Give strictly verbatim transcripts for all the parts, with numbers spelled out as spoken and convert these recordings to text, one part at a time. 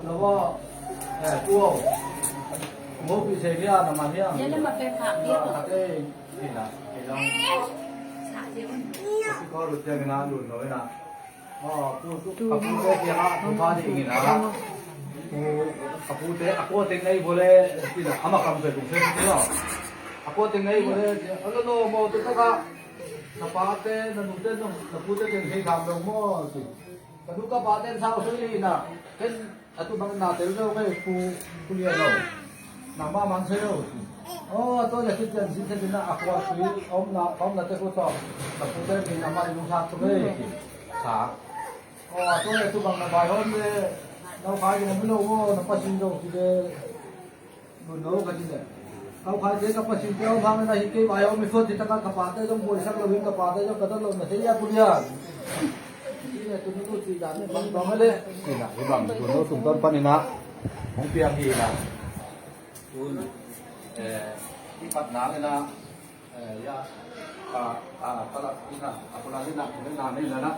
Lo aw, eh, pu aw. Ong hopih thei hia, na man hia? Nia le ma pen phak hia. Phak e, ni na, ni na. Sa hia. Ong hopih ko lut ciang na lut lo na. Aw, pu, pu, ka pute kiangah thupha ding hi na. Pu, ka pute, a kua teng na hi vua le, ci na, ama kam pen kong sia ci lo. A kua teng na hi vua le, ci a, lo lo maw, tu taka. Na pate, na nute, na pute teng thei tham lo maw, ci. Ka nu ka pate sau sui hi na. Ken a tu bang na tel zo ngai pu, pu lia lo. Nangmah man se lo. Aw, tua le khit ciang sin se ding a, a kua sui om na, om na te khu tawh. Ka pute min amah i lungsak tuk ei, ci. Sa. Aw, tua le tu bang na vaihawm le. Nau khai ding om lo aw, na pasin lo ci le. Lun lo ka ci le. Kau khai te ka pasin te om hang na hi kei vaihawm i suat ci taka ka pate zong buaisak lo in ka pate zong ka dot lo na thei a pu lia. Ci le tu ni tu ci dan bang bang le. Ci na hi bang lun lo sung ton pan hi na. Hong piang hi na. Tun, eh, i patna le na, eh, ya, a, a, palak hi na, a palak hi na, hi na, hi na na.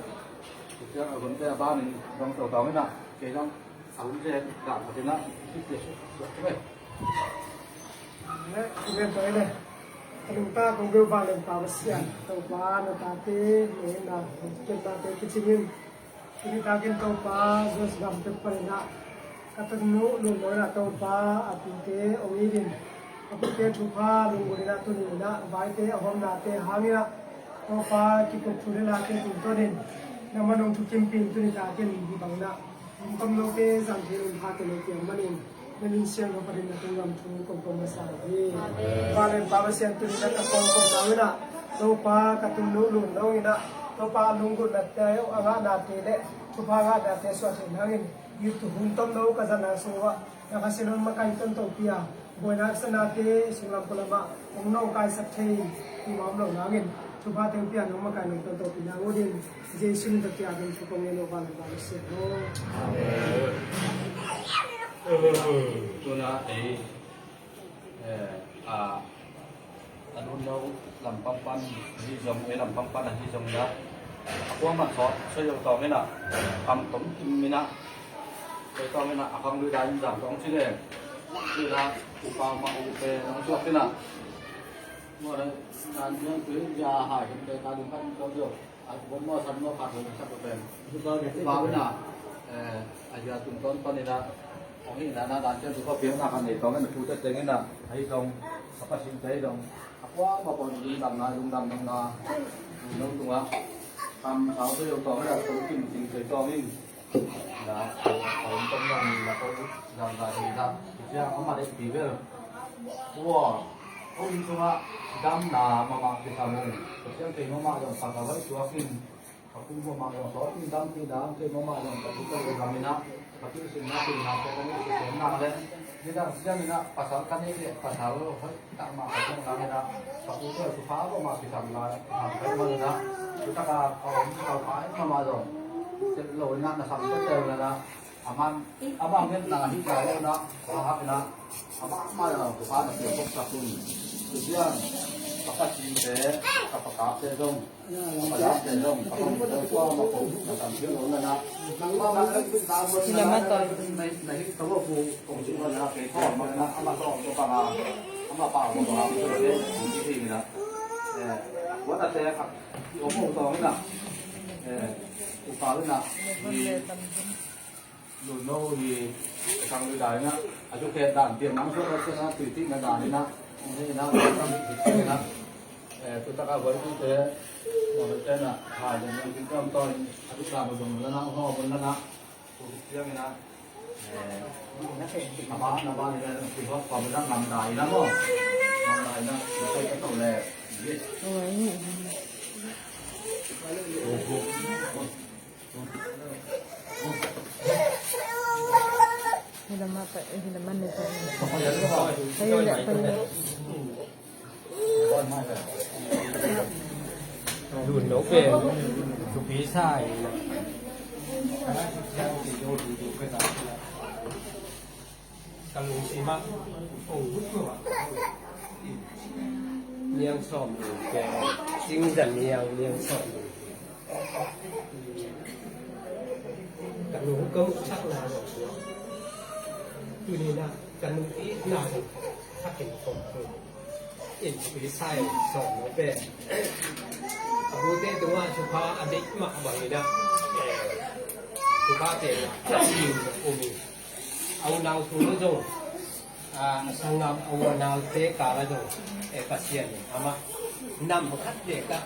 Ciang a hun te a ban in dong tau tau hi na. Kei dong a hun te dak a ti na. Ci ci su su su. Le, le, le. Ka lungta kong beuh vanglian Pa Pasian, Topa na tate, na inn na, na tate kicingin. Tuni takin Topa, Jesu gam pek panin ah, ka tanu Lun Nawi in ah Topa, a pute ong it in, a pute thupha lunggulh in ah tuni in ah, vaite a hawmnate hangin ah, Topa, kikup thu le late tungtawnin, nangmah nong thukimpih in tuni takin hih bangin ah, hong tom note zang thei in phate nong piak manin, na min siangtho Pathien na tunglam thu kong ko masa hi. Amen. Vanglian Pa Pasian, tuni na ka kawlkawlna in ah, Topa, ka tanu Lun Nawi in ah, Topa, a lunggulhnate, a ngahnate le thupha ngahnate suah theih nangin, hih thu hun tom no ka zan a sung uah na Kha Siangtho in makaih tontohpih a, buaina haksatnate sunglam pualamah hong nawngkaisak thei in, tua om lo nangin, thuphate hong pia nong makaih nong tontohpih nang ut in, Jesu min tawh kiangah thu kong ngen uh, vanglian Pa Pasian aw. Amen. Tuna ei, eh, a, a Lun Nawi lampang pan ahi zong, ei lampang pan ahi zong na, a kuaman sawt, sawt yo tawng in ah, kam tom kim in ah, sawt tawng in ah, a khang lui dai in zang tawng ci le, ci na, upa ma upe nong suak in ah. Mua le, nan yang tui ya hai hin te ka ding kan tawng yo. A bon maw san maw khat lo sak lo pen. Upa in ah, eh, a hia tungtawn pan in ah, hong hihna na dan ciang tu ka piakna khat nei tawng in ah, pute teng in ah, ahi zong, ka pasinte ahi zong, a kuamah pawh lungdamna, lungdam nopna, lungdam tungah, kam sau thei lo tawng in ah, to kim ting thei tawng in, na, a hong tom nang na ko zang zang hi na, ciang amah dek pi bel. Ua, hong sungah damna mahmah kisam ung. Ka ciang kei mahmah zong ka ka vai tuak in, ka kum mahmah zong tawh in dam pi dam kei mahmah zong ka kum ka lam in ah, ka pilsinna pilna ka ka nih ka sem na le. Nidang siang in ah pasal ka nih le pasal hoih tak mah ka kum lam in ah, ka kum ka kum pa mahmah kisam la, kisam ka kum in ah. Tutak a ka om ka pa in mahmah zong. Tel lo in ah na sam tel tel in ah. Aman, amah ngen na hi ka lo na, a hak na, amah mah na, ko pa na pia kok sa kun. Tuipian, ka pa cin te, ka pa kap te zong, ka pa lam te zong, ka pa mui zong, ko ma ko, ka tam pia lo na na. Nang ma ma ka kun ta mo na na, na hi ka lo ku, kong cin na na, ke ko ma na, amah to, ko pa na, amah pa, ko pa na, ko pa na, ko pa na. Eh, wa ta te ka, ko mo to na. Eh, ko pa na, ni, Lun Nawi hi, a khang lui dai in ah, a thukhen dan piang nang suak suak na, tui tihna dan in ah, hong hei in ah, hong tam hi in ah. Eh, tu tak a buaipite, buaipite in ah, hai ding ding kim tam taw in, a thuk dan a dong la na, hong hawm la na, tu ciang in ah. Eh, a ba, a ba in ah, tu hawm pa in ah, ngam dai in ah maw. Ngam dai in ah, tu hawm ka to le. Yes. Hi lamah pa, hi lamah ni pa. Hi lamah pa. Lun lo pen thupi sa hi. Ka lungsim ah kong gut lo ah. Niang sawm lo pen, singzan niang, niang sawm lo. Ka nu ka muhsak lai lo. Tuni-in ah ka nu itna in thakin khawm thu in i sai sawm lo pen a bute tungah thupha a deih mah bangin ah, eh, thupha pen ah a sim um hi. A unau thu lo zong, a, a sanggam a unaute kala zong, eh, Pasian in amah nam khat le ka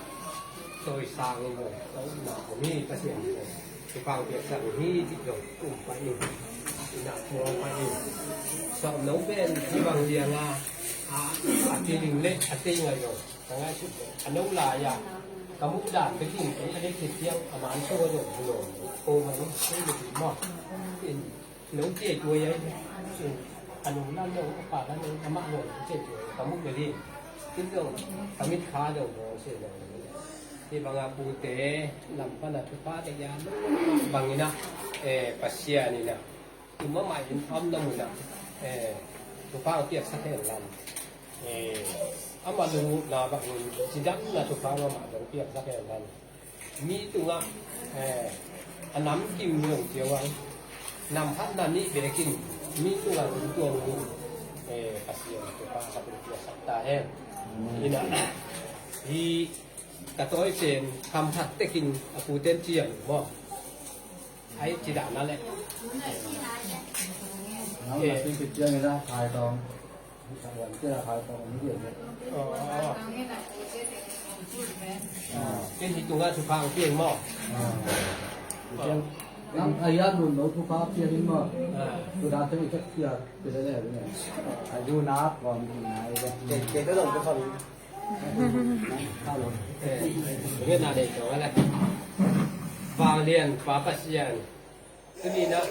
tawisang in zong a upna om hi. Pasian in zong thupha piaksak hi cih zong um pah in, ina thuang pah in. Sawm no pen hih bang lianga a, a tiling le a tei ngai zong ka ngaihsut a no lai-a ka muh dan bekin kei a dek khit ciang a man sung a zong hong lawm ko mai in sung bekin maw. In no ciai tuai ai. In a nung nan no a pa nan no amah lawm ciai tuai ka muh bekin. Kin zong ka mit kha zong bawng se zong. Hih banga pute lam pana thupha te ya bangin ah, eh, Pasian in ah tu mahmah in a omna munah, eh, thupha piaksak hen lan. Eh, amah lungmuhna bangin cidamna thupha mahmah dong piaksak hen lan. Mi tungah, eh, a namkim lo ciau ang. Nam khat nam nih bekin mi tungah lungtuang in, eh, Pasian thupha ka piaksak ta hen. Ina hi ka tawi pen kam khat tekin a puten cian maw. Ai, ci dan a le. Nang na sing kit ciang ina khai tawng. Sa wan cia khai tawng ni dia. Aw, aw, aw. Ken hi tunga thupha ang piang maw? Nang a ya nun lo thupha piang in maw? Tu dan teng i cak cia pi le le ne. A yu na kawm nai le. Ke ke ka dong ka kawm. Nge na dei tawh a le. Vanglian Pa Pasian. Tuni-in ah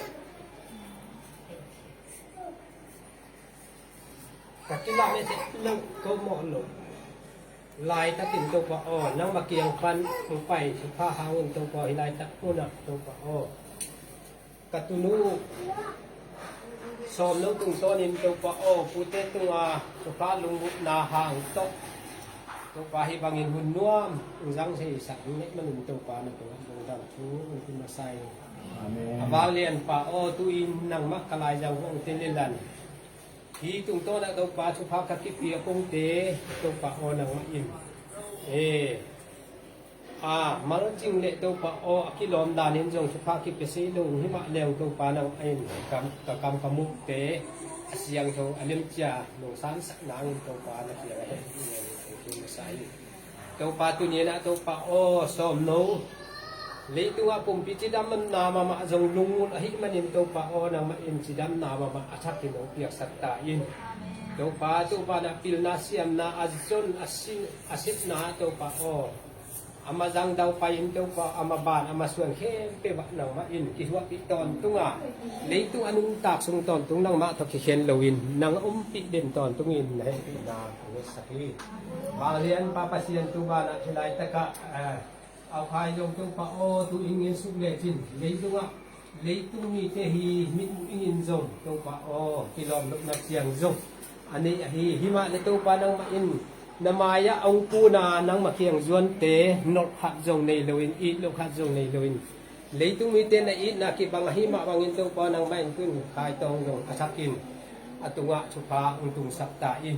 ka kilamet lo ko mawh lo. Laitakin Topa aw, nangma kiang pan hong pai thupha hangin Topa aw, hi laitak hunah Topa aw. Ka tunu sawm lo tungtawnin Topa aw, pute tunga thupha lungmuhna hang tawh Topa hi bangin hun nuam hong zang theisak hong neih manin Topa na tungah lungdam thu hong tun masa hi. Amen. A vanglian Pa aw, tu-in nangmah ka laizang hong tel lelan hi tungtawnah Topa thupha ka kipia kongte Topa aw nangmah in. E, a malcing le Topa aw, a kilawm danin zong thupha kipia sei lo, himah leng Topa nang a in ka kam ka mukte a siangtho a lemcia nong sansak nangin Topa na kiang a heh in sa hi. Topa tuni-in ah Topa aw, sawm no leitungah pumpi cidamna mahmah zong lungmut ahih manin Topa aw, nangmah in cidamna mahmah a thakin hong piaksak ta in. Topa tu banah pilna siamna a zon a sin a sepna Topa aw, ama zang daupai in Topa, ama ban ama suan khempeuh ah nangmah in kihuahpih tawntunga leitung a nuntak sung tawntung nangmah tawh kikhen loin nang a umpih den tawntungin na hehpihna hong ngetsak hi. Vanglian Pa Pasian tu banah hi laitakah, eh, au khai zong Topa aw, tu in ngen suk lecin leitungah leitung mite hi mitmuh ingin zong Topa aw, kilawm lopna ciang zong a nei ahi. Himah le Topa nangmah in na mai-ah a hong puna nangmah kiang zuante nolh khat zong nei loin, it loh khat zong nei loin, leitung mite na itna kibang ahi mah bangin Topa nangmah in tun khaitawng zong a thakin a tungah thupha hong tungsak ta in.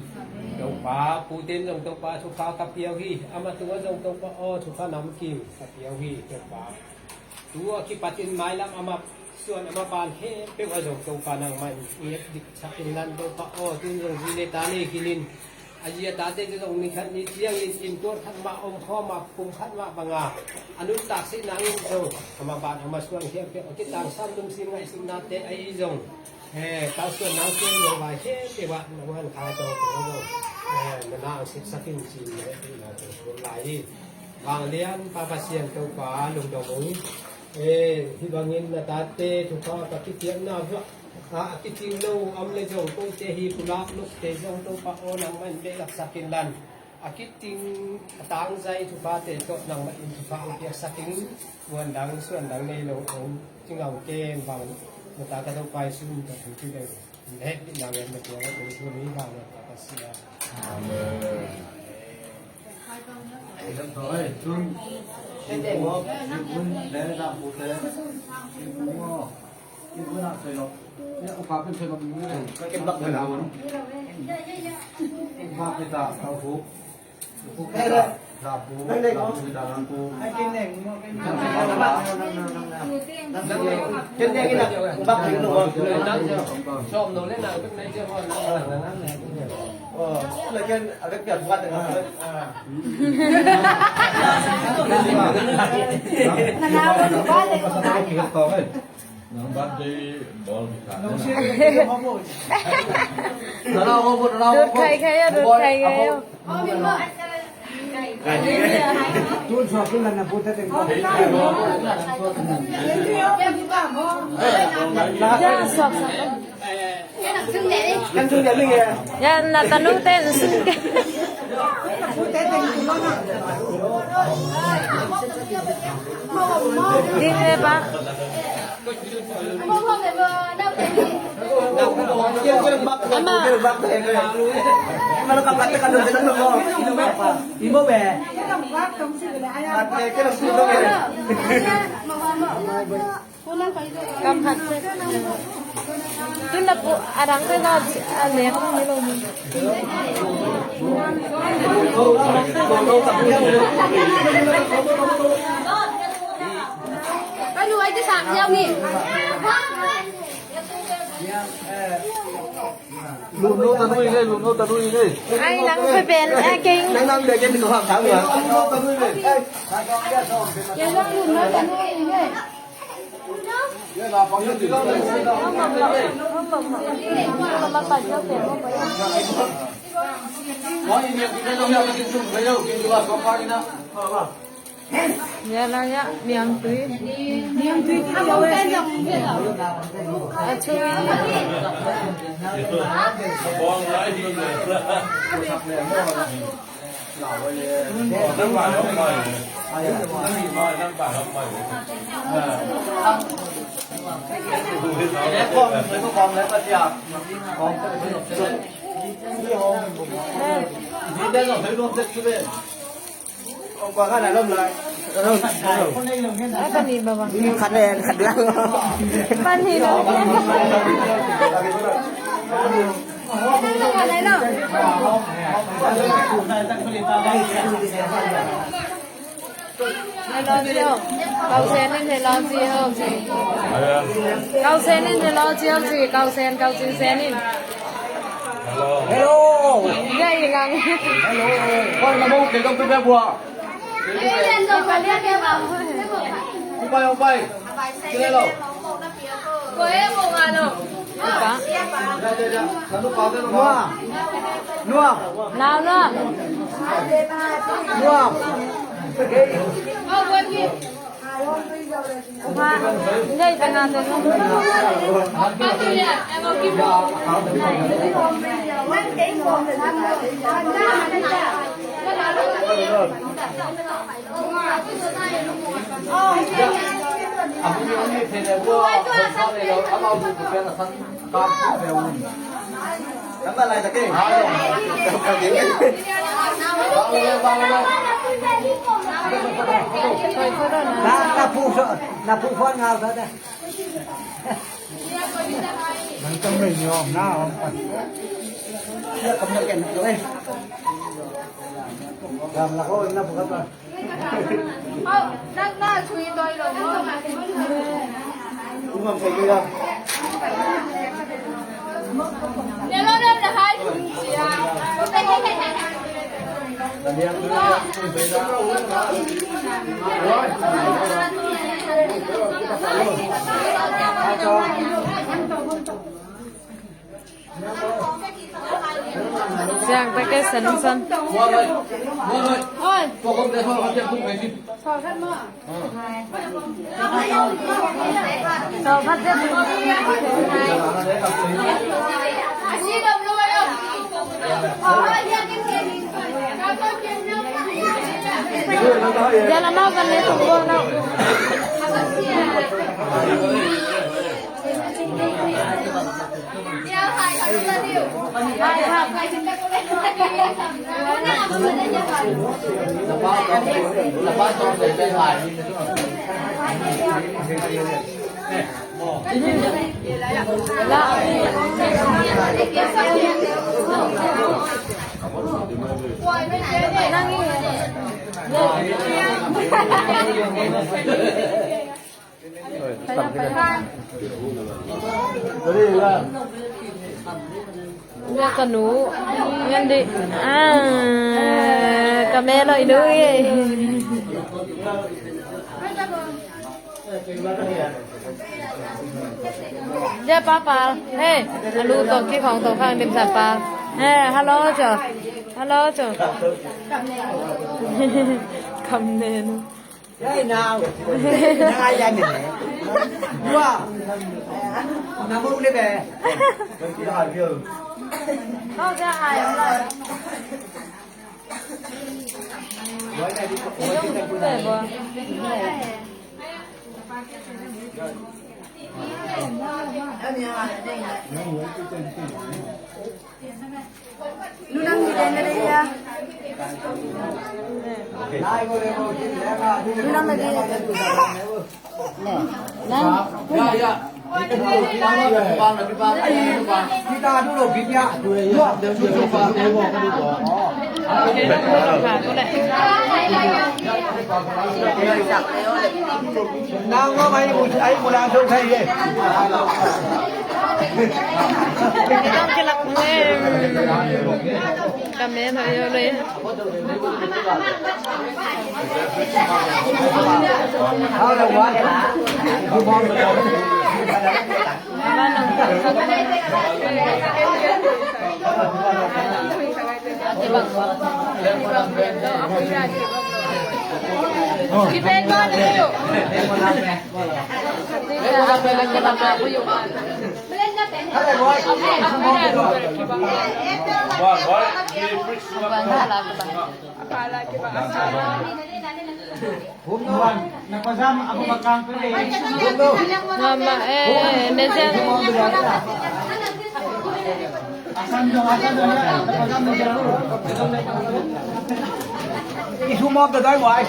Topa pute in zong Topa thupha ka pia uh hi. Amah tungah zong Topa aw, thupha namkim ka pia uh hi Topa. Tu a kipatin mailam ama suan ama ban khempeuh ah zong Topa nangmah in nget diksak in lan Topa aw, tun zong zi le ta nei khin in a zi a tate zong ni khat ni ciangin innkuan khat mah om khawm a pum khat mah banga a nuntak sih nangin zong ama ban ama suan khempeuh a kitangsan lungsim ngaihsutnate ahi zong, he, kalsuan nang kei zong vai khempeuh ah nangmah in khai tawh zong, he, na nang sitsak in ci-in na hehpihna tawh lai hi. Vanglian Pa Pasian Topa lungdam ung. E, hih bangin na tate thupha ka kipiakna vuah a, a kiting lo om le zong kote hi pulak lukte zong Topa aw nangmah in behlapsak in lan a kiting a tangzai thuphate tawh nangmah in thupha hong piaksak in. Muan dang suan dang nei lo om cingau kem bang na ta ka Topa Jesu min tawh thu ci deng. Hehpihna ngen na piang a tungtun hi bang na ta ka sia. Amen. Lut khai khai a, lut khai khai a. Tun suak tun la na pu ta teng ko. Ya, suak suak. Ya, na tanu ten sing. Ding le ba. Kam khat sek. Tun na pu, a dang te na a nek ni lo mi. Ka nu ai te sam yau ni. Lum lo ta nui ngei, lum lo ta nui ngei. Ai, nang pe pen, eh, keng. Nang nang de ken ko ham thang wa. Ya la ya, niamtui. Niamtui. A chu. Ai, pani ba bang. Khat le, khat lang. Pani lo. Hello, Gio. Kau sen in hello, Gio. Kau sen in hello, Gio, Gio. Kau sen, kau sen, sen in. Hello. Hello. Ya, ilang. Hello. Oi, na mo, ke dong tu be bua. Upai, upai. Kile lo. Upa. Nua. Nua. Nau, nua. Nua. Upa. Ngai tana tana. Na, na phu, na phu phone ngau sa da. Nang tang mei ni om na om pan. Ya, kam na ken na ko eh. Gam la ko na bu ka pa. Au, na, na chui doi lo mo. Ung am sai ya. Ne lo ne na hai tung sia. Siang ta ke san san. Oi. Jala ma kan ne tung bo na. Tua ka nu ngan dih. Ah, ka mel hoih nu hi. Tua papa, hey, a lu tawh kikhawng tawh khang dim san pa. Hey, hello cho. Hello cho. Kam nen. Hey, now. Nang ai yan ne. Wa. Na mu ne be. Hau ja ai. Mama, eh, meja. Isu mop da dai wai.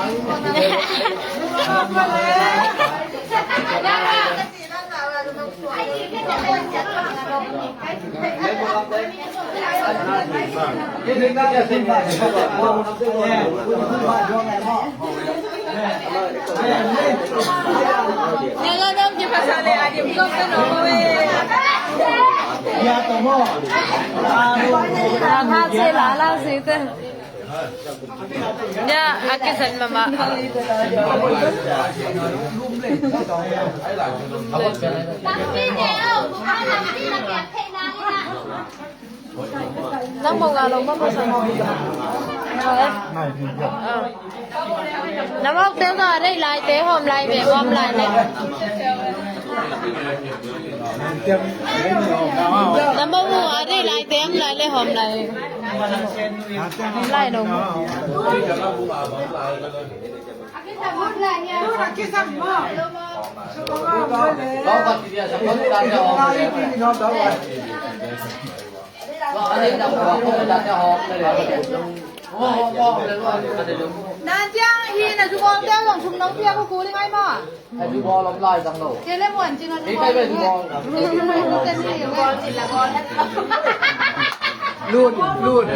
Ya, a kisan mahmah. Nang mawh ngah lo maw, mawh sa. Ah. Na mawh te zong a deih lai te hawm lai ve, hawm lai le. Na mawh mu a deih lai te hawm lai le, hawm lai. Hawm lai lo maw. Nan ciang hi na zu bawl teu zong sum nong piak uh kul i ngai maw? Kei le muan cing a zu bawl. Lut, lut.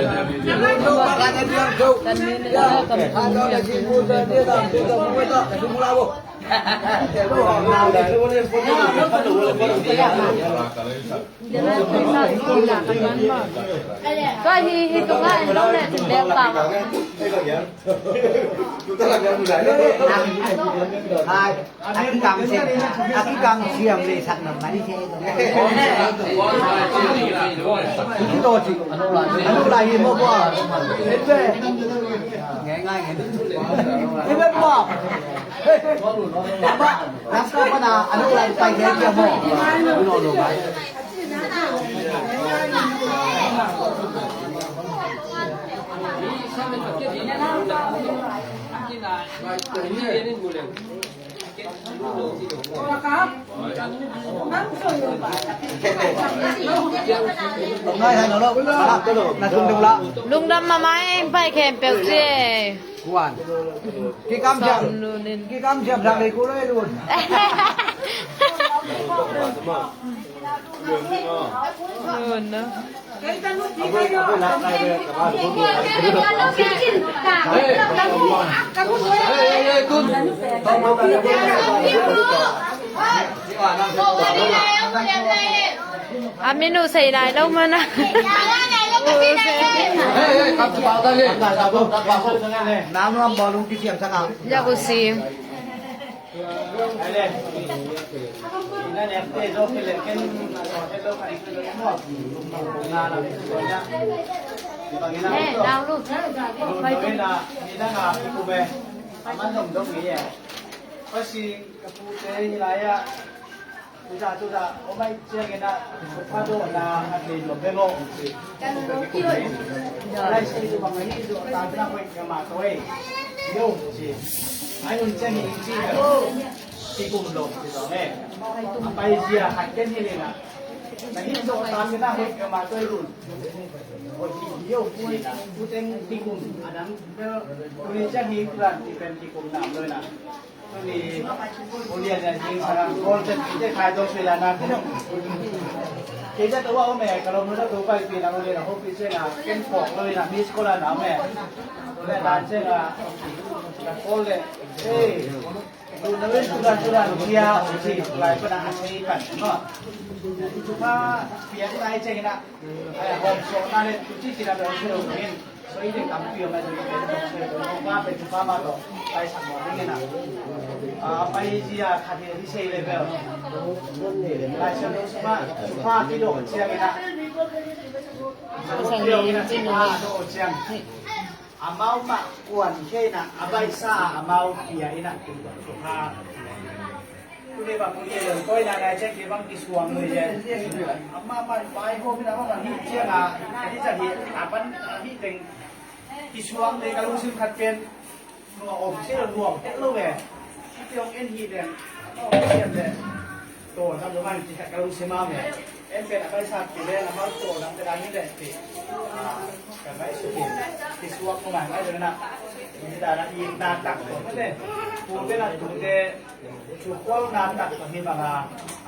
Tua hi, hi tungah en dong le cin dek pau. Hai, a kikam siam, a kikam siam le sak nam mani se. Ito ci, anu lai hi mo ko. Ebe. Ngai ngai ngai. Ebe mo. Ebe mo. Nang ko pa na, anu lai pai de dia mo. No no mai. Lungdam mahmah e, pai khempeuh ci e. Kuan. Kikam siam. Kikam siam sak le ku lo e lun. No, no. A min uh sei lai lo mana. Nam lam bawlung kisiam sak a. Yak uh sim. Tudah, tudah, om ai ciangin ah, thupha dawhna a thei lo beng aw. Lai Siangtho bang ahi zawh, takna hoih ka mah tawh ei. Yo, ci. Ai hun ciang hi ci ka. Kikum lo ci tawh ei. A paizia khat ken hi leng ah. Na hi zawh, takna hoih ka mah tawh ei lun. Hoih hi yo, ci. Tuteng kikum a dang bel. Tuni ciang hi kulan ti pen kikum nam lo na. Tuni, uli a lian ding sarang, kol te, te khai to sui la na, te no. Kei te to wa ome, ka lo mu ta to pai pi na, uli na ho pi se na, ken kok lo na, miss call na ome. Uli na se na, ka kol le, eh, lu na wen tu la, tu la, lu kia, si, lai pa na, si pan, no. Tu pa, pia tai se na, ai, hom so na le, tu ti ti na, lo se lo min. So i ding tampi om a, so i ding tampi om a, pa pe tu pa ma to, pai sak mo ding na. A, pai zia khat hi, hi sei level. Lai Siangtho sung ah, thupha kidawh ciangin ah. Thupha dawh ciang. Amau mah kuan khia in ah, a baihsa amau pia in ah, thupha. Tuni bang tuni leng koi na nai ciang kibang kisuang lui le. Amah man pai ho mina bang hi ciang a, hi ciang hi, a pan hi teng kisuang lui ka lungsim khat pen. Nua om se lo, nuam tel lo ve. Hi ciang en hi leng. Om siam le. To na lo man ki ka lungsim a me. En pen a kai sa ki le na mal to na te da hi le ti. A, ka kai su ki. Kisuang ko man ai le na. Ni da na i na tak ko le. Ku te na tu te. Thu khualna tak tawh hi bang a,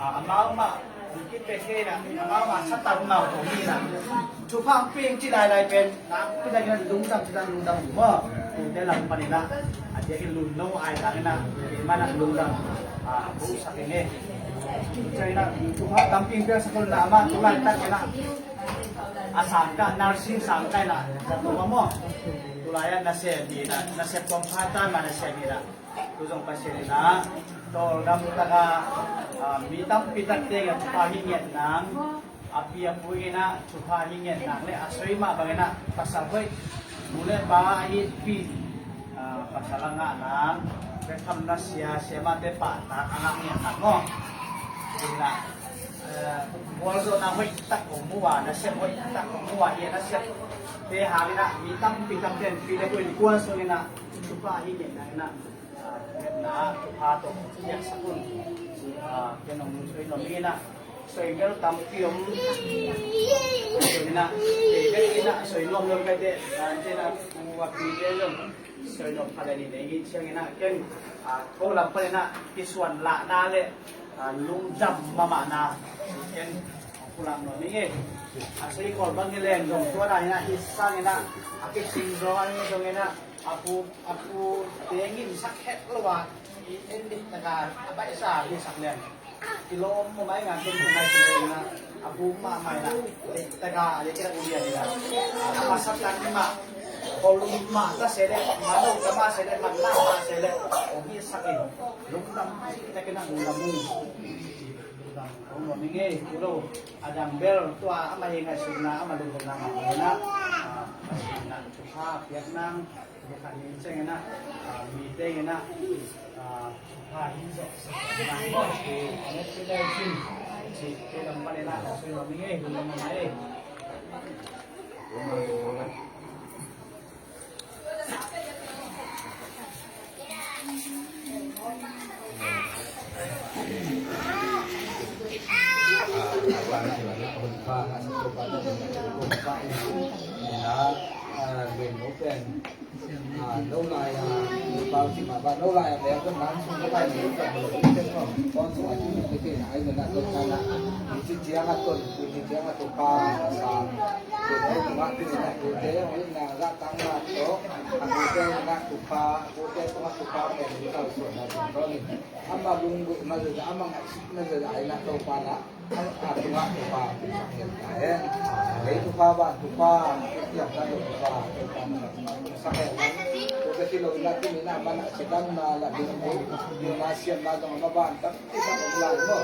a, amau mah hong kipia kei na, amau mah sa tang mah tawh hi na. Thupha hong pia ci lailai pen, na, pi dang in lungdam, ci dang lungdam uh maw. Tute lam panin ah, a diakin lungdam ai dang in ah, keimah in ah lungdam, a, ko sak ing e. Ciangin ah, thupha tampi hong piaksak un na, amah tu laitak in ah, a sangkah, nursing sangkah in ah, zato maw. Tu lai ah nasem hi na, nasem kong pha tan mah nasem hi na. Tu zong Pasian in ah, tawldam tak a, a, mi tampi tak teng a thupha hi ngiat nang, a pi a pu in ah thupha hi ngiat nang le a soi mah bang in ah pasal hoih, nu le pa a itpi, a, pasal a ngah nang, bek tham na sia, sia mah te pahtak a ngah ngiat nang maw. In ah, eh, gualzawhna hoih tak hong mu a, nasep hoih tak hong mu a, hi a nasep te hang in ah, mi tampi tak teng pi le pu in gualzawh in ah, thupha hi ngiat nang in ah, na thupha tawh piaksak un. A, ken hong soi nuam ing in ah, soi bel tampi om. Soi in ah, kei bel in ah, soi nuam lo kai te, a, te na, pu a pi te zong, soi nuam pha le ni nei ing ciangin ah, ken, a, ko lam pan in ah, kisuan lahna le, a, lungdam mahmahna, ken, hong pulak nuam ing e. A, soi kol bang hi leng zong, tua na in ah, hi sang in ah, a kising zaw a zong in ah, A pu, a pu te ngimsak het lo a, i en dik taka a baihsa hi sak lian. I lawm mawh mai ngan ken tung nai tung na, a pu mah mai na, dik taka a lian kira u lian na. A pasal tan mah, kolum mah ta se le, mano ta mah se le, man la mah se le, ong hi sak in, lungdam, ta kena lungdam mu. Lungdam, ong lo mi ngei, ku lo, a dang bel, tua, ama hi ngai suk na, ama lungdam na, ama na, a, na, tuha, piak nang, Khat ni ciangin ah, ah, mi tengin ah, ah, thupha hi zawh sak nang maw, a nget ci dai cin, ci te lam panin ah, sui lo mi ngei, hun lam mai. Len no pen no lai a pau ci ma ba no lai a bek ko nang sung ko lai ni ko mo ko ko sung a ci ni ke na ai na to ka na ni ci ciang a ton ni ci ciang a to pa sa ko no ma ti na ko te o na ga tang na to a ko te na to pa ko te to ma to pa pen ni ka so na to ni ama lung bu ma za ama ngai na za ai na to pa na. A tungah Topa hong sak ngiat ta hen. Lei Topa, van Topa, piang kan lo Topa, Topa hong sak hen. Ko ka si lo na ti mi na man a si dan na la ding ko, ding na siam na dong ma van tam ti sa om lai mo.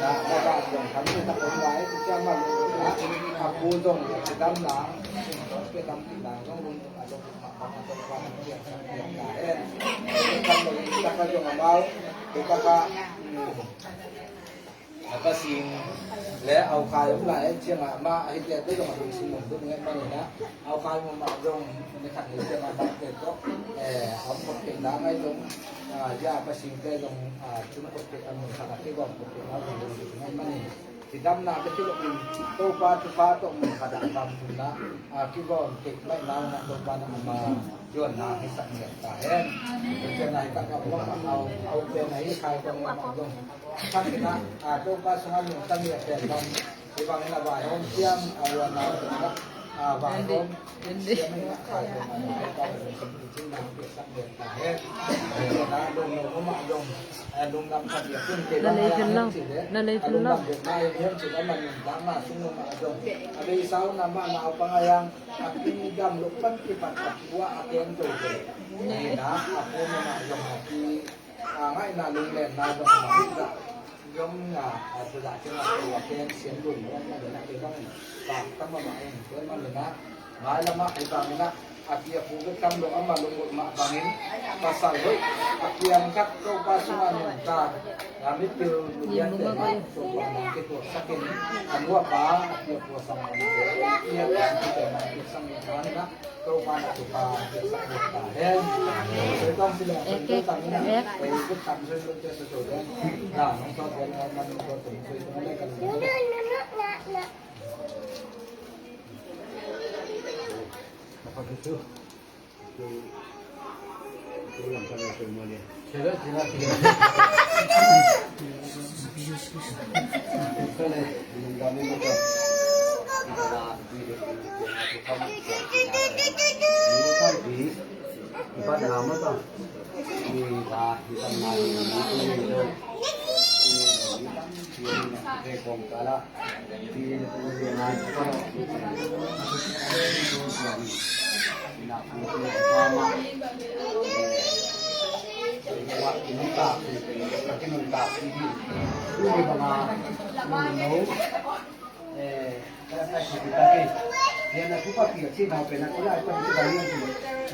Na ma van dong tam ti sa om lai, ti siam ma lo na, a ko dong si dan na, ke tam ti na dong lung a dong ma ma Topa hong sak ngiat ta hen. Kan lo ta ka dong a mau, ta ka, hmm. A pasing le aukhai om lai en ciangah amah a hite te zong a lungsim om dun ngen maninah aukhai om mah zong ni khat ni ciangah amah te tawh a om khop kei ta ngai zong ya a pasing te zong tun khop kei a mun khat a kei gawm khop kei a mun ngen manin cidamna te kilok in Topa thupha tawh mun khat a kam tunna a kigawm kei maina na Topa na ama yuanna hi sak ngiat ta hen. Tua ciangah hi tak a muak a au au pen a hi khai kong mah zong Khat in ah, ah, Topa sungah nungta mi a pen bang, hi bangin a vaihawm siam, a ruanau in ah, ah, vaihawm siam in ah, khai kong a nungta mi a pen bang, hi bangin a lungno mah zong, ah, lungdam khat i a kun kei bang a hiam cih leh, a lungdam bek nai hiam cih leh, a man nungta mah sung mah zong, a beisa un a mah nau pang a yang, a kidam loh pan kipat a kua a keng to kei. Ni na, a pu mah zong a ki, a, ngaihna lunglenna zong a mah hi zah zong a, a, tua zah ciang a tua pen sian lun mawk na ding a kei bangin bak tam a mah in tua mah ding a, mai lamah hi bangin a, a pi a pu bek tam lo amah lunglut mah bangin pasal hoih a piangthak Topa sungah nungta, a mipil ludiante mah Topa nang kituaksakin a nu a pa a pi a pu a sang mah nang kituaksakin a Topa na Topa kituaksak ta hen. Topa sila Topa na Topa kituaksak ta hen.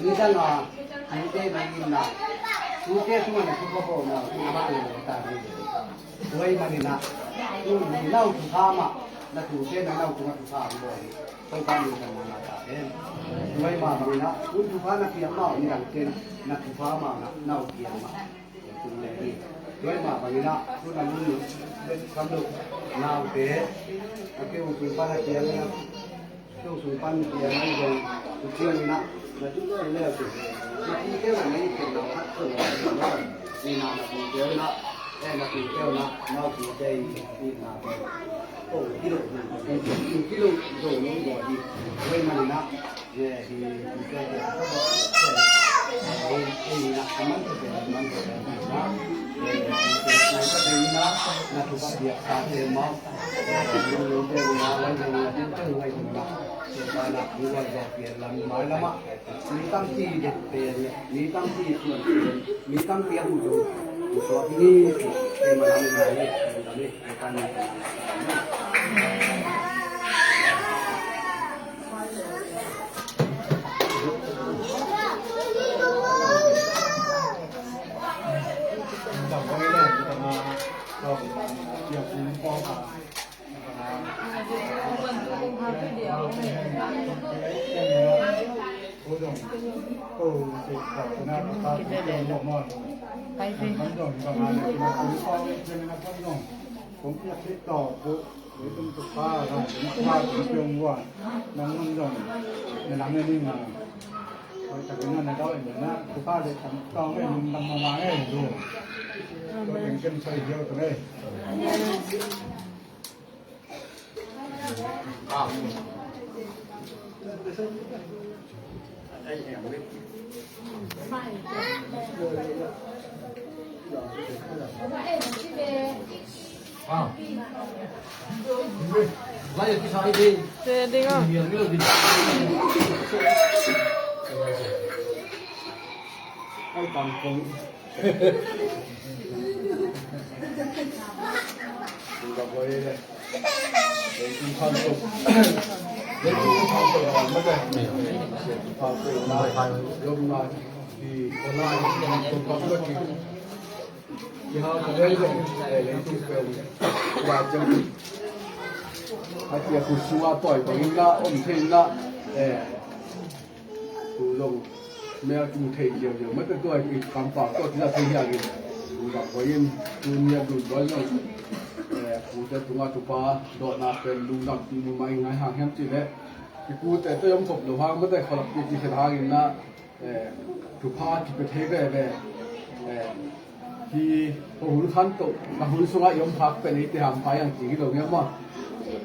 Nidanga tute na inna tute tungah na thupha bawlna tungah na le ta ni. Tua ahih manin ah tu nau thupha mah na tute na nau tungah thupha ang bawl hi. Topa min thang mah ta hen. Tua ahih mah bangin ah tu thupha na piak mah om dang ten na thupha mah na nau piak mah. Tua ahih mah bangin ah tu na mun sam lo naute a keu tung pan a piak na Tua sung pan piang an zong, tu ciangin ah, na tu leu leu tu. Na tu keu na nei keu na khat ko na ni na na tu keu na, eh, na tu keu na, na tu keu na ko kilo, kilo zo nung go di. Wei man na, ye di tu keu na ko, eh, eh, na man ko, man ko, na, eh, na tu ba dia ka te mau. Mi tampi dek pen, mi tampi suan pen, mi tampi a mu zo, mi suak ni, mi ma lam na ni, mi tampi, mi tampi. Tum tu pa la, tum pa tum piong wa, nang nang dong, ne lang ne ning na. Oi, ta na na dau ne na, tu pa le tam tong ne ning nang nang ne du. Ko teng kem sai hiau tu ne. Tua zong mel tung thei ziauziau mate tua i kampau tawh tila thei hiangin lungdam huai in tuni a dun dawi zong pute tungah tupa dawhna pen lungdam pi mumai ngai hang hiam cih leh i pute tawh i om khop lo hang mate khualak pi ti khen hangin na thupha kipia thei veve hi. Ko hun khan tawh ka hun sungah i om khak pen eite hampha hiang ci hi lo ngiam maw?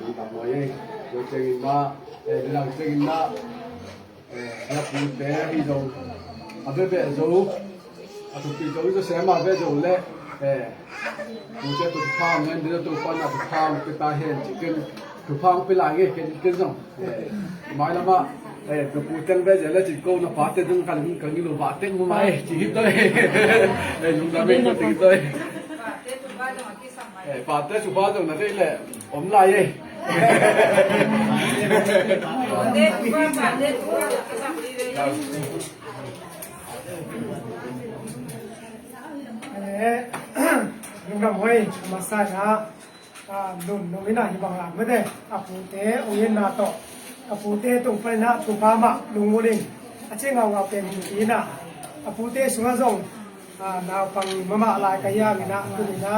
Lungdam huai ei. Tua ciangin na, nidang ciangin na, Eh, na pute hi zong a bebe zo a thupi zo i zo sema ve zo le eh, pute tu thupha ngen dina tu pan a thupha pe ta hen ci ken thupha pe la nge ken ken zong eh, mai lama eh, tu pute ve ze le ci ko na pate dun kan kan ni lo ba te mu mai ci hi toi eh, lung da me ko ci toi. Eh, pate supa zong na kei le om lai eh. Lungdam huai masa na. Lun nung ina hi bang lam mede a pute ong ina tawh a pute tung pan ina thupha mah lungmulin a ci ngaungau pen hi ina a pute sunga zong naupang mamah lai ka hiam ina tun ina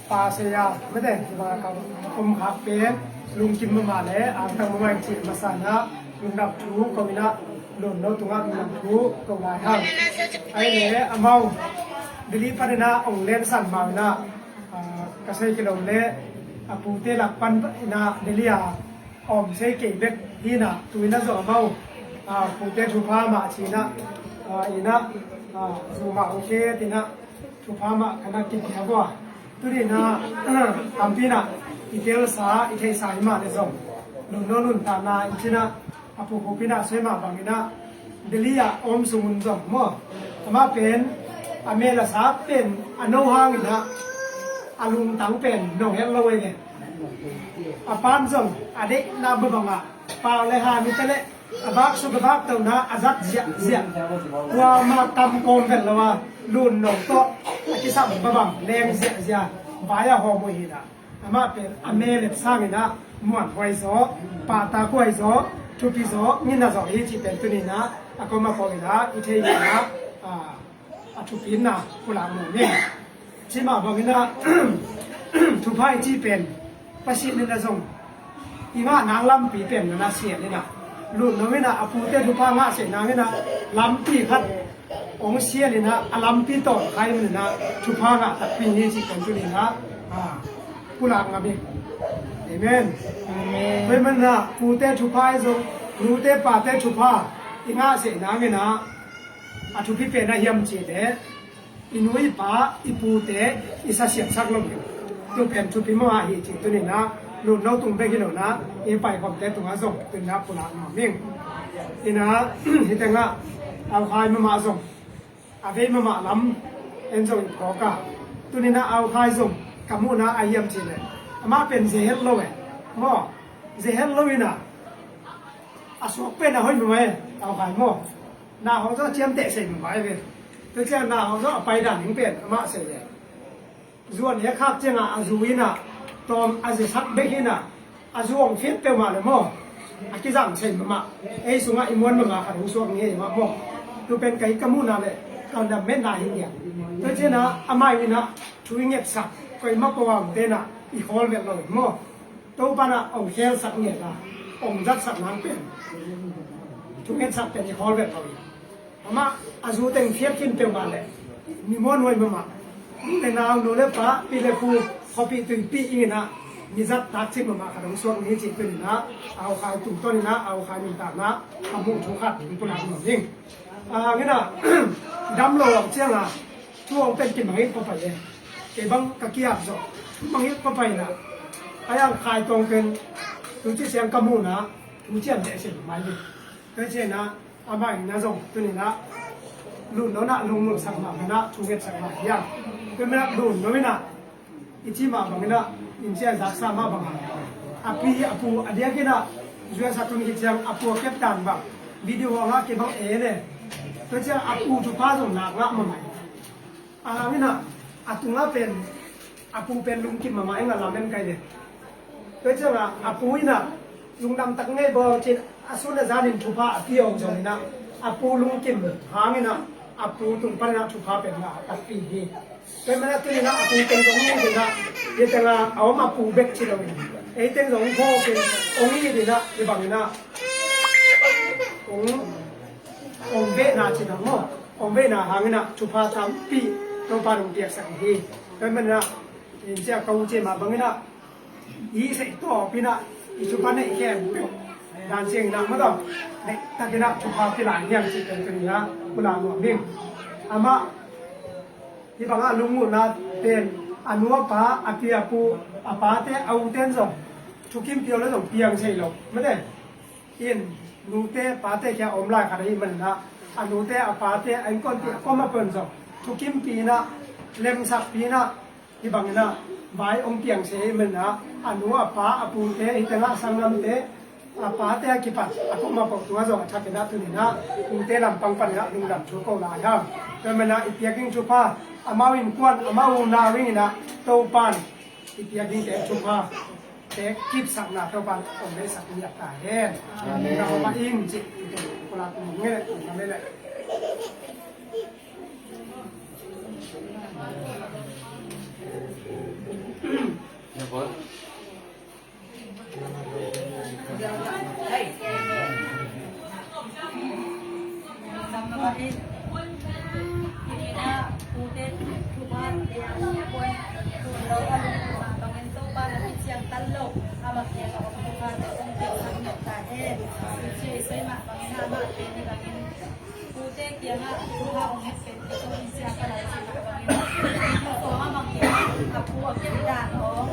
pa saya mete bang a ka om khak pen lungkim mamah le angtang mamah in cih masa ina lungdam thu ko ina lun no tungah lungdam thu ko lai hang. Ai le amau Delhi pan ina ong lensan mau ina ka sei kilom le a pute lak pan ina Delhi a om sei kei bek hi ina tu ina zo amau pute thupha mah ci ina ina zu mah ong khe tina thupha mah kana kipia vua. Tuni na tampi na i telsa i theisa hi mah le zong nunno nuntakna in cina a pukhupi na soi mah bangina Delhi a om sungun zong maw amah pen a mel a sa pen a no hangina a lungtang pen no het lo ei ve. A pan zong a deihna babangah pau le ha mi tale a bak suk a bak tona a zat ziahziah. Kuama tam kawm vel lo a lun no tawh a kisam babang leng ziahziah. Vai a hawm uh hina amah pen a melet sangina muan huai zaw pahtak huai zaw thupi zaw ngina zaw hi cih pen tunina a kawm a kawm ina i thei ina a thupina pulak nuam in. Cimah bangina thupha i cih pen Pasian in a zong i ngah nang lampi pen nana sian ina lut lo ina a pute thupha ngah seh nang ina lampi khat ong sian ina a lampi tawn khai ina thupha ngah takpi ni cih pen tun ina pulak ngam in. Amen. Amen. Tua i manina pute thupha i zong nute pate thupha i ngah seh nang ina a thupi pen a hiam cih leh i nu i pa i pute i sa siatsak lo hi. Tu pen thupi maw ahi ci tuninah lutno tung bek hi lonah i paikhawmte tungah zong tuninah pulak nuam ing. Inah hih tengah aukhai mahmah zong a vei mahmah lam en zong i phawk a tuninah aukhai zong ka muhna a hiam ci leh amah pen zehet lo e maw? Zehet lo inah a suak pen a hoih mahmah e aukhai maw? Na hong zong a ciamteh sei mahmah e ve. Tua ciang na hong zong a paidan hing pen amah sei e. Zuan hek khak ciangah a zu inah tawm a zesak bek inah a zu hong fit peuhmah le maw? A kizang sei mahmah ei sungah i muan mahmah khat hong suak ngei mah maw? Tu pen kei ka muhna le ka lametna hi ngiat. Tua cianah amah inah thu i ngetsak koimah ko a omte inah i khawl velh lo maw? Topa in ah hong khelsak ngiat a, hong zatsak nang pen, thungetsak pen i khawl vet lo hi. Amah a zu teng phiat khin peuhmah leh, mi muanhuai mahmah, nu le nau, nu le pa, pi le pu, khuapih tuipih in ah, mi zat tak cik mahmah khat hong suak ni ci pen in ah, Au Khai tungtawn in ah, Au Khai nuntakna a muh thu khat hong pulak nuam ing. A, ngen ah, dam lo a ciang a, thu hong pen kimangngilh pah pai e. Kei bang ka kiap zawh, kimangngilh pah pai in ah, a yang Khai Tawng pen, tu ci siang ka muhna, thu ciamteh sia mai ding. Tua ciang in ah, amah in ah zong tuni in ah, lungdam in ah, lungmuansak mah in ah, thungetsak mah hi a. Tua manin ah lungdam in ah, i cih mah bangin ah, in cia zaksa mah bang a, a pi a pu a diakin ah, U S a tun khit ciang a pu a kep dan bang, video hong ah kibang e le. Tua ciang a pu thupha zong nak ngah mahmah hi. A hang in ah, a tungah pen, a pu pen lungkim mahmah ing a, lamen kai le. Tua ciang a, a pu in ah, lungdam tak ngei bawl cin, a sun a zanin thupha a pia om zong in ah, a pu lungkim hang in ah, a pu tung pan in ah thupha pen ngah a takpi hi. Tua manin ah tuni in ah a pu teng zong hong it in ah, hih teng ah a om a pu bek ci lo in, ei teng zong hong phawk in, hong it in ah, hih bang in ah, hong, hong vehna ci lo maw, hong vehna hang in ah thupha tampi Topa in hong piaksak hi. Tua manin ah, in cia ka u ci mah bang in ah, i seh tawp in ah, i thupha neih khempeuh dan ciang in ah maw, tawh neih tak in ah thupha pia lai hiam cih pen tuni in ah pulak nuam ing. Amah hih bangah lungmuanna pen, a nu a pa, a pi a pu, a pate, a ute in zong thukimpih aw leh zong piang thei lo, mate in, nute pate kiang a om lai khat ahih manin ah, a nute a pate, a innkuanpih a kuamah peuh in zong thukimpih in ah, lemsakpih in ah, hih bangin ah vai hong piang thei ahih manin ah, a nu a pa, a pute, hih tengah sanggamte, a pate a kipat a kuamah peuh tungah zong a thakin ah tuni in ah, ute lampang panin ah lungdam thu ko lai hang. Tua manin ah i piak ding thupha, amau innkuan, amau unau dingin ah Topa in i piak dingte thupha, te kipsakna Topa in hong deihsak ngiat ta hen. Amen. Ka hong mah in cih, pulak nuam ing e, amen. Pute kiangah thupha hong nget pen, tua in sia ka lai cih mah bangin, video sawng a mang kiangah a pu a kep dan hong,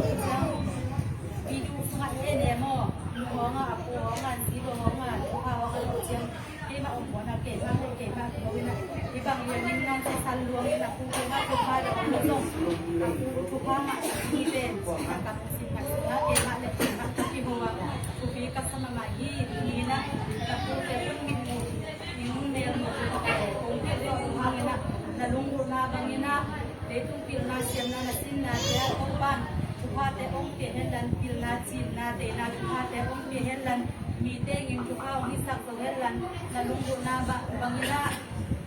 video sungah i en e maw, nu hong a, a pu hong a, zi lo hong a, thupha hong a lo ciang, keimah hong puan a, keimah lo, keimah lo in a, hih bang lian in nan sia san luang in a, pu kiangah thupha dong hong zong, a pu thupha ngah ni pen, a kam sing ngah sungah, keimah le keimah kiho a, thupi ka sa mahmah hi, ni na, na pute hong mit mu. Inn mel mawh, kong pia ding thupha hangin ah, na lunggulhna bangin ah, leitung pilna siamna na sinnate ah Topa'n thuphate hong pia henlan, pilna ciimna deihna thuphate hong pia henlan, mite in thupha hong hisak zo henlan, na lunggulhna ba-, bangin ah,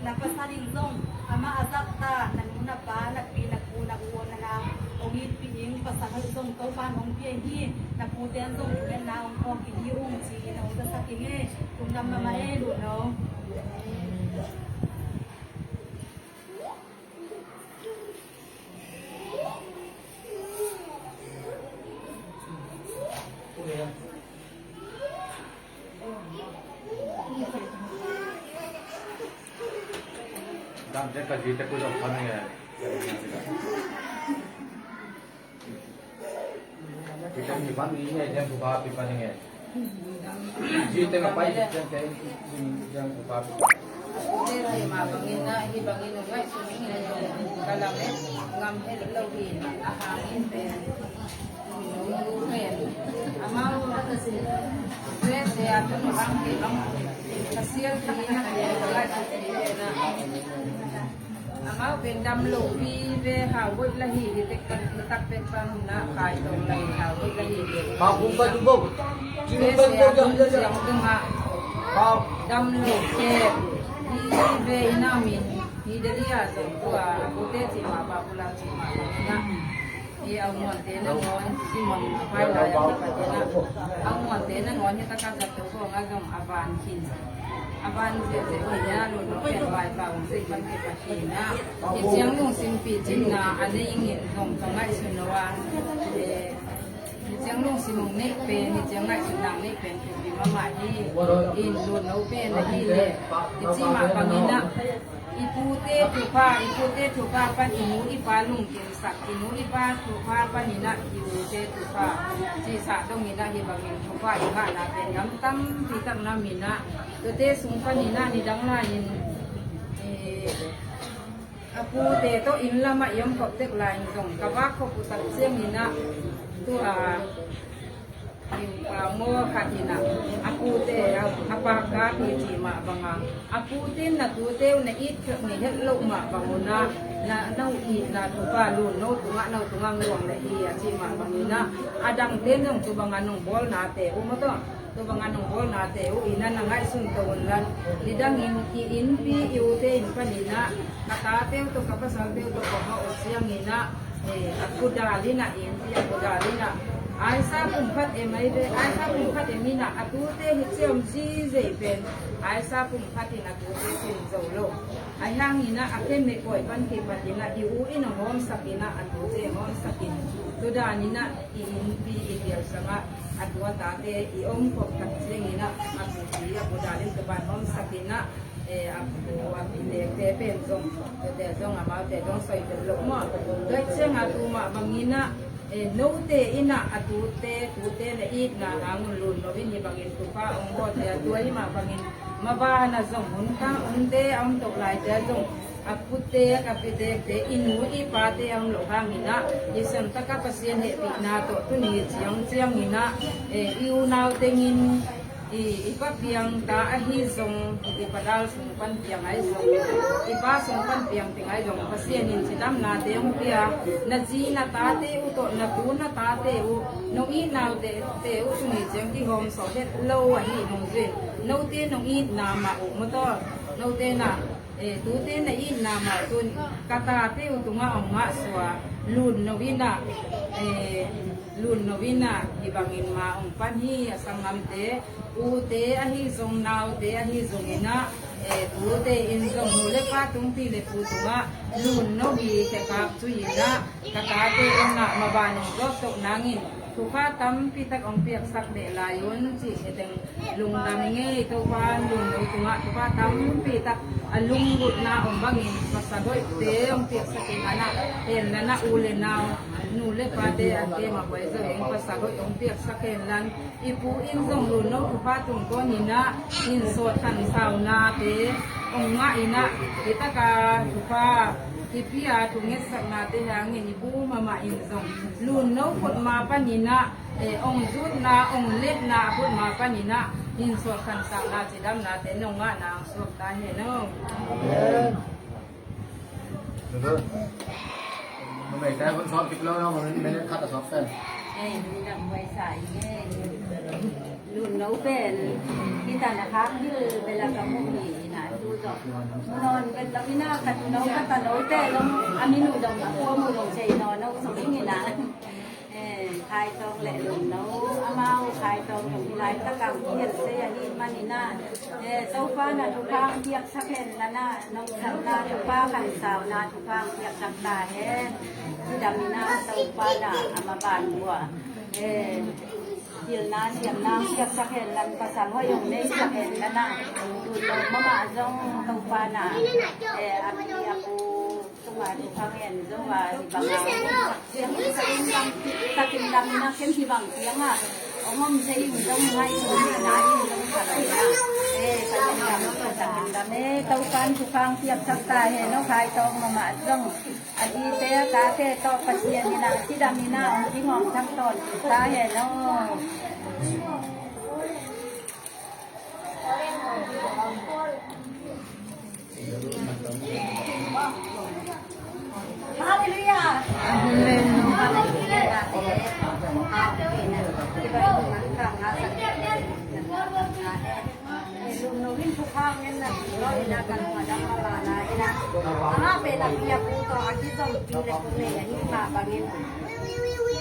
na pasal in zong amah a zakta, na nu na pa, na pi na pu na u na nau hong itpih in, pasal hoih zong Topa'n hong pia hi, na pute in zong thungetna hong phawk kik hi ung ci-in hong zasak ing e. Lungdam mahmah e, Lunau. Dam te ka ji te ku zong pan nge. Kita ni pan ni nge, jang ku ba pi pan nge. Ji te ka pai, jang te, jang ku ba pi. Te te ma bangin na, hi bangin na ngai su ni nge, ka lam e, ngam he lo hi, a ha ni te. Lu he. Amau, te te a tu bang te bang. Ka sial ni na, ka lai ka te na. Amau pen dam lo vive, hau hoih la hi, hi tek pan, hi tak tek pan, na Khai Tawng la hi, hau hoih la hi. Pau kum pa tu bo. Kum pa tu bo, jam, jam, jam. Dam lo vive, ina min, hi de lia zong tua, ko te ci ma, pa pu la ci ma, na. Hi a muante nangawn Simon a pai lai a kipat in ah, a muante nangawn hi taka zato kawngah zong a van khin. A van ziahziah khin a, Lunno pen vaipa hong zeih pan kipat in ah, hi ciang lungsim picinna a nei ing in zong ka ngaihsun lo a, eh, hi ciang lungsim hong neih pen, hi ciang ngaihsutna hong neih pen thupi mahmah hi. In Lunno pen ahih leh, i cih mah bangin ah, i pute thupha, i pute thupha pan i nu i pa lungkimsak, i nu i pa thupha panin ah i ute thupha cisah dongin ah, hih bangin thupha i ngahna pen gam tampi tak nam in ah, tuate sung panin ah nidang lai-in, eh, a pute tawh inn lamah i om khop tek lai-in zong ka vak khop uh tak ciangin ah, tua Limpa maw khat in ah, a pute a, a pakap hi cih mah bangah, a pute in na tute uh na it khiat ngei het loh mah bang un ah, na, na uh itna thupha Lunno tungah, no tungah luang na hi a cih mah bangin ah, a dangte in zong tu bangah nong bawlnate uh maw tawh, tu bangah nong bawlnate uh in ah na ngaihsun to un la, nidangin i innpi i ute in panin ah, ka tate uh tawh ka pasalte uh tawh kong a ut ciangin ah, eh, a kudal in ah, i innpi a kudal in ah, aisa pumkhat em ai ve, aisa pumkhat em in ah, a tute hi ciam zizei pen, aisa pumkhat in a tute sin zo lo. Ahi hangin ah, a khen meh pawi pan kipat in ah, i u in hong hawmsak in ah, a tute hong hawmsak in, tu dan in ah, i innpi i bialsang ah, a tu a tate i om khop khat ciangin ah, a pupi a kudal in tu ban hawmsak in ah, eh, a pu a pi lekte pen zong, tuate zong amaute zong soi tel lo maw. Tua ciangah tu mah bangin ah, eh, note in ah a tute, tute na itna hang un Lunno in hih bangin thupha hong bawlte a, tua hih mah bangin maban ah zong hun kang hunte a om to laite ah zong, a pute, a pitekte, i nu i pate a om loh hangin ah, i siamtak a Pasian hehpihna tawh tuni ciang ciangin ah, eh, i unau tengin, i, i pa piang ta ahi zong, i pa dal sung pan piang ahi zong, i pa sung pan piang teng ahi zong, Pasian in cidamnate hong pia, na zi na tate uh tawh, na tu na tate uh, nong itnate uh tuni ciang kihawmsawn het lo ahi nung zin, note nong itna mah uh maw tawh, note na, eh, tute na itna mah tun, ka tate uh tungah hong ngahsua, Lunno in ah, eh, Lunno in ah, hih bangin ma hong pan hi a sanggamte, ute ahi zong, naute ahi zongin ah, eh, tute in zong, nu le pa tung, pi le pu tungah, Lunno hi kekap cu in ah, ka tate in ah, maban hong zawhtoh nangin, thupha tampi tak hong piaksak deh lai un, cih hi teng lungdam ngei. Topa Lunno tungah thupha tampi tak a lunggulhna om bangin pasal hoihte hong piaksak hen la, hen la, u le nau, nu le pate a te mah huai zo heng pasal hoih hong piaksak hen la, i pu in zong Lunno thupha tungtawn in ah, in sawt khansaunate hong ngah in ah, hi taka thupha, hi pia thungetsaknate hangin i bu mahmah in zong Lunno khut ma panin ah, eh, hong zutna, hong letna a khut ma panin ah, in sawt khansauhna cidamnate nong ngahna hong suak ta hen aw. Amen. Numei te hun sawt kik lo na, minute khat a sawt pen. Eh, midang buai sa i nge. Lunno pen, hi ta na khak dil bel a ka mu hi in ah, tu zong. Mu nawn bet lo in ah, ka tu no, ka ta no te long, a mi nu dong, a kua mu dong sei no, no song in ah. Eh, Khai Tawng le Lunno, amau Khai Tawng zong hi laitak ah kihel sei ahih manin ah, eh, Topa na thupha hong piaksak hen la, na nong khanna thupha, khansauna thupha hong piaksak ta hen. Cidam in ah Topa na a maban uh ah, eh, pilna siamna hong piaksak hen la, pasal hoih hong neisak hen la, Lunno mahmah zong Topa na, eh, a pi a pu tungah thupha ngen zong a, hi bang a, takin lam, takin lam in ah ken hi bang piang ah hong om thei in zong ngaihsun in ah, in zong khat in ah, eh, takin lam, takin lam, eh, Topa'n thupha hong piaksak ta hen aw. Khai Tawng mahmah zong a dite a tate tawh Pasian in ah cidam in ah hong kihawm thak tawn ta hen aw. Halleluiah. Amen. Lunno in thupha ngen na, Lunno in a kan madam mala na in a, a pen a pi a pu tawh a kizom pi le pu nei a hi mah bangin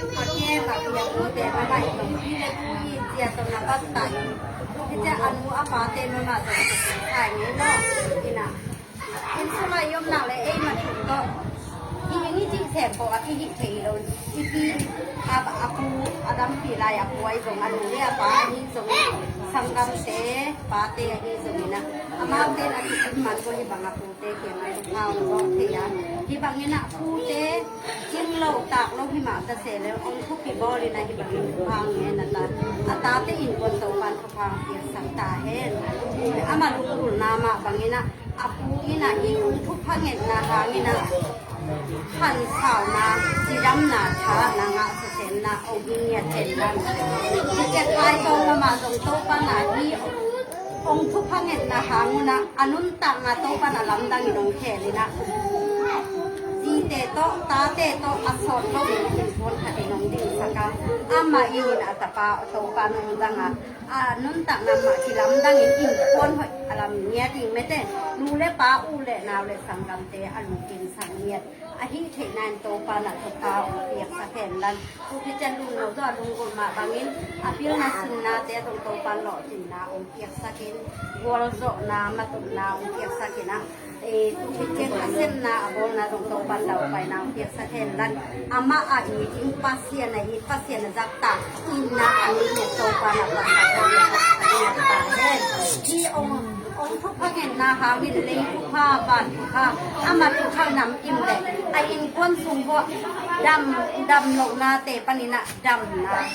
A kem a piak lote mah mah in, pi le pu i ciah tawh na baptise in, hi ciah a nu a pate mah mah zong sa ngei lo. Ina, inn sungah i omna le ei mah thum tawh hi ing i cih sem pawh a kihih thei lo. I pi a, a pu a dampi lai a pu ahi zong, a nu le a pa ahi zong, sanggamte pate ahi zong ina, amaute na kikim man ko hi bang a pu te kiangah thupha hong zawh thei a. Hih bangin ah pute cing lo tak lo himah ta se le hong thupi bawlin ah hih bangin thupha hong ngen a ta, a tate innkuan Topan thupha hong piaksak ta hen. Ama lunggulhna mah bangin ah a pu in ah hih hong thupha ngetna hangin ah hansauna, cidamna, tha na ngah sa senna hong hi ngiat hen lan. Hih ciah Thai Taung mahmah zong Topan ah hih hong thupha ngetna hang un ah a nuntakna Topan a lamdangin hong khelinah, zite tawh tate tawh a sawt loin innkuan khat in hong dingsak a, amah in a tapa Topan hong zang a, a nuntakna mah kilamdangin innkuan hoih a lam ngiat ding mete, nu le pa, u le nau le sanggamte a lungkimsak ngiat a hih theihna in Topan ah thupha hong piaksak hen lan. Pu Pi Cen Lun no zaw a lunggulh mah bangin a pilna sinnate zong Topan lawhcinna hong piaksak in, gualzawhna matutna hong piaksak in ah, eh, Pu Pi Cen a sepna a bawlna zong Topan daupaina hong piaksak hen lan. Amah a it ding Pasian a it, Pasian a zakta itna a neih Topan ah Pasian a zakta hen. Hi ong Hong thupha ngetna hangin lei thupha, van thupha, ama thupha namkim le a innkuan sung vuah dam, dam lohnate panin ah damna,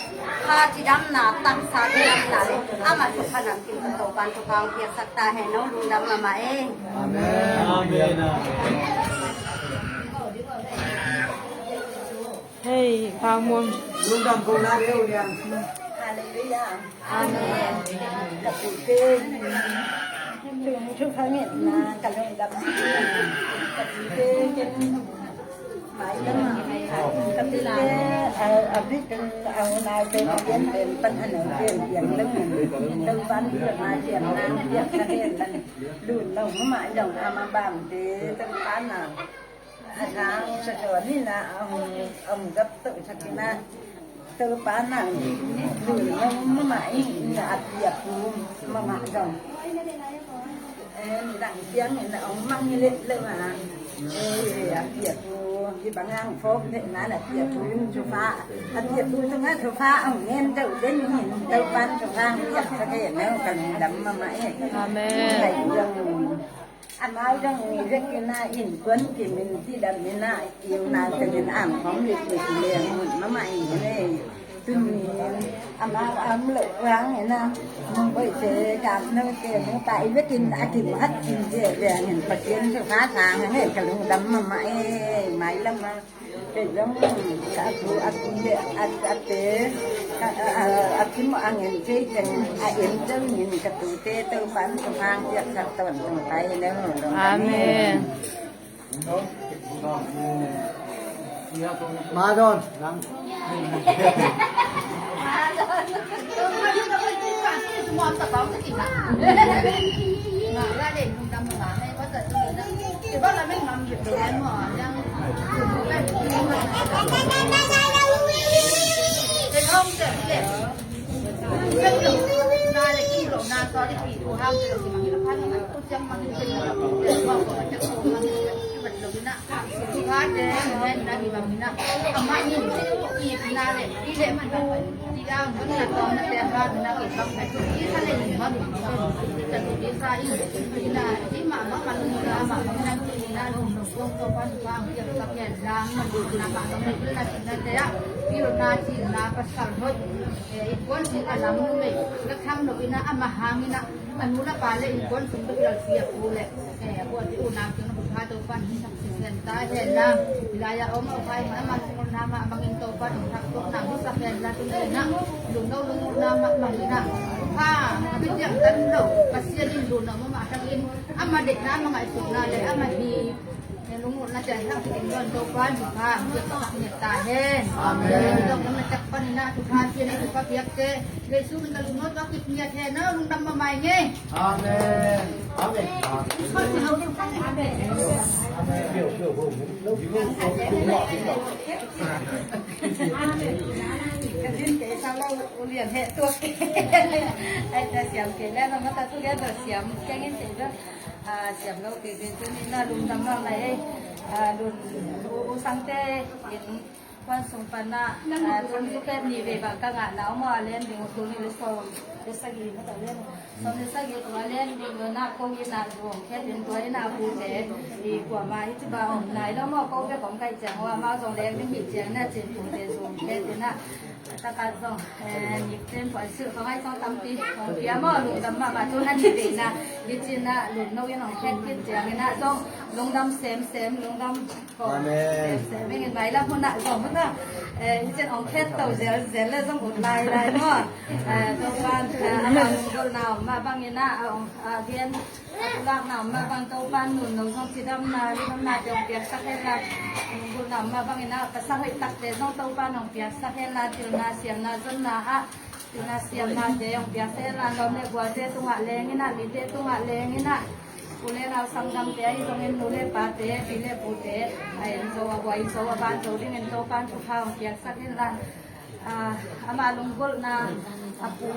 kha cidamna, taksa cidamna le ama thupha namkim tawh Topan thupha hong piaksak ta hen. No lungdam mahmah e. Amen. Amen. Hei, Pau Muang. Lungdam ko na reu liang. Halleluiah. Amen. Ka pute, tung thu kha ngetna ka lungdam. Ka pute ken mai lama, ka pute a, a bik a, a unau te ka pian pen pan a nau pian pian lama. Tau pan pian na pian na pian ka hen lan. Lun lo ma ma dong ama bam te tau pan na. A thang sa sa ni na, a hong, a hong gap to sa ki na. Tau pa na, lu na ma ma i, na a pi a pu ma ma dong. Eh, ni dang piang ni na hong mang ni le le ma. Eh, a pi a pu, ki bang ang fok de na, na pi a pu yung chu fa. A pi a pu tu nga chu fa, a hong ngen tau den ni, tau pan chu fa, pi a sa ke na, ka lungdam ma ma e. Amen. Ai dong. A mai dong mi vek in a innkuan kim in cidam in a, i unau teng in ang khawm lik lik leng mun mahmah in e. Tuni in amau a om loh vang in a, nong koihte gam nong te nong tai vek in a kim hat kim cia veng in Pasian thupha sang e, ka lungdam mahmah e. Mai lam a Kei zong ka a tu a tu le a, a te, a, a, a kim a ngen kei teng a en zong in ka tute Topan thupha piaksak tawntung ta hen. Amen. Ma don nang. A nu le pa le innkuan sung bek lal sia pu le, eh, a bualte unau kiang na bukha Topan hong sak sisen ta hen la. Hilai a om a uhai mah, ama lungmuanna mah bangin Topan hong thak tuakna hong sak hen la. Tuni in ah lungno lungmuanna mah bangin ah, ha, a bidiang tan lo Pasian in lungno mahmah takin ama deihna, ama ngaihsutna le ama hi Lungdamna ciang thak ding don Topa thupha hong pia ta hen. Amen. Lungdamna ciang pan in ah thupha pia in ah thupha piakte Jesu min ka lungdam ka kip ngiat hen. Lungdam mahmah ing ei. Amen. Amen. Ka din kei sa lo u lian he tuak. Ai ta siam kei le na ma ta tu le do siam kei ngin kei do. A, siam lo kei kei tu ni na lungdam mahmah ei. A, lun u, u sangte in kuan sung pan ah, a, tung tu pet ni vei bang ka ngah na om a len ding u tu ni le sawm le sagih na ta len. Sawm le sagih tua len ding lo na ko in ah zong khet in tua in ah pute i kuamah hi ci ba om nai lo maw ko bek om kai ciang ua amau zong leng ding hi ciang na cin pute zong khet in ah. Takat zong, eh, nik ten puan silh ka ngai zong tampi hong pia maw lungdam mahmah tu na ni vei na hi cin ah lun no in hong khet khin ciang in ah zong lungdam semsem lungdam. Amen. Semsem ing in mailam hun ah zong hun ah, eh, hi cin hong khet to zelzel le zong ut lailai maw. Eh, Topan, eh, amah lunggulhna om mah bangin ah, a, a gen a pulakna om mah bang Topan nunno zong cidamna, cidamnate hong piaksak hen la. Lunggulhna om mah bangin ah pasal hoih takte zong Topan hong piaksak hen la. Pilna siamna zonna ah pilna siamnate hong piaksak hen la. Lawm le gualte tungah leng in ah mite tungah leng in ah u le nau sanggamte ahi zongin nu le pate pi le pute a en zo a buai zo a ban zo dingin Topan thupha hong piaksak hen la. A, amah lunggulhna a pu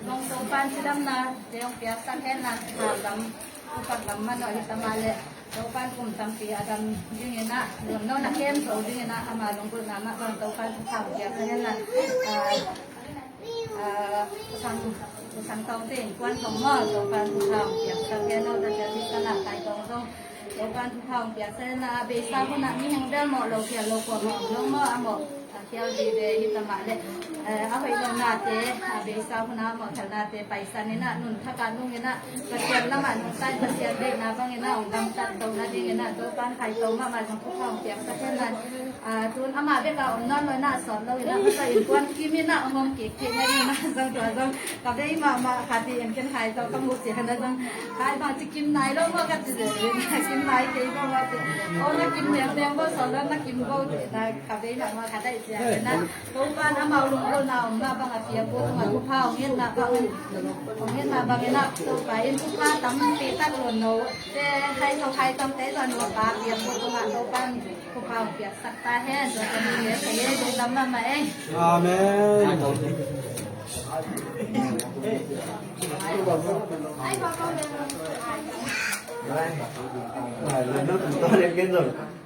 zong Topan cidamna te hong piaksak hen la. Hal lam upat lam manawh hi ta mah leh Topan kum tampi a dam dingin ah nuamno na kem zo dingin ah amah lunggulhna mah bang Topan thupha hong piaksak hen la. A, a, sang sang tawng te in kuan tawng maw Topan thupha hong piaksak hen la. Tate mi sana kai tawng zong Topan thupha hong piaksak hen la. A beisa hun ah mi hong bel mawh lo khial lo kuamah om lo maw a mawh a khial vive hi ta mah leh, eh, a hoih lo nate, a beisa hun a mawh khial nate paisan in ah nun thak ah nung in ah Pasian lam ah nungta in Pasian deihna bangin ah hong gamtat to nadingin ah Topan khai to mahmah zong thupha hong piaksak hen la. Ah, tun amah bek a om nawn lo in ah sawt lo in ah hong sa in kuan kim in ah hong om kik kik nadingin ah zong tua zong ka bei mahmah khat hi in ken khai to ka muh ciang in ah zong khai bang ci kim nai lo maw ka ci zel in ah kim nai kei maw maw ci. O na kim neng neng bo sawt lo na kim bo ci in ah ka bei mahmah khat ahi ciang in ah Topan amau lunggulhna om mah bang a piak uh tungah thupha hong ngetna bang hong ngetna bang in ah Topa in thupha tampi tak lon no te hai tho hai tam te zon no pa piak uh tungah Topan thupha hong piaksak ta hen. Tua ka nung le ka ye lungdam mahmah ei. Amen.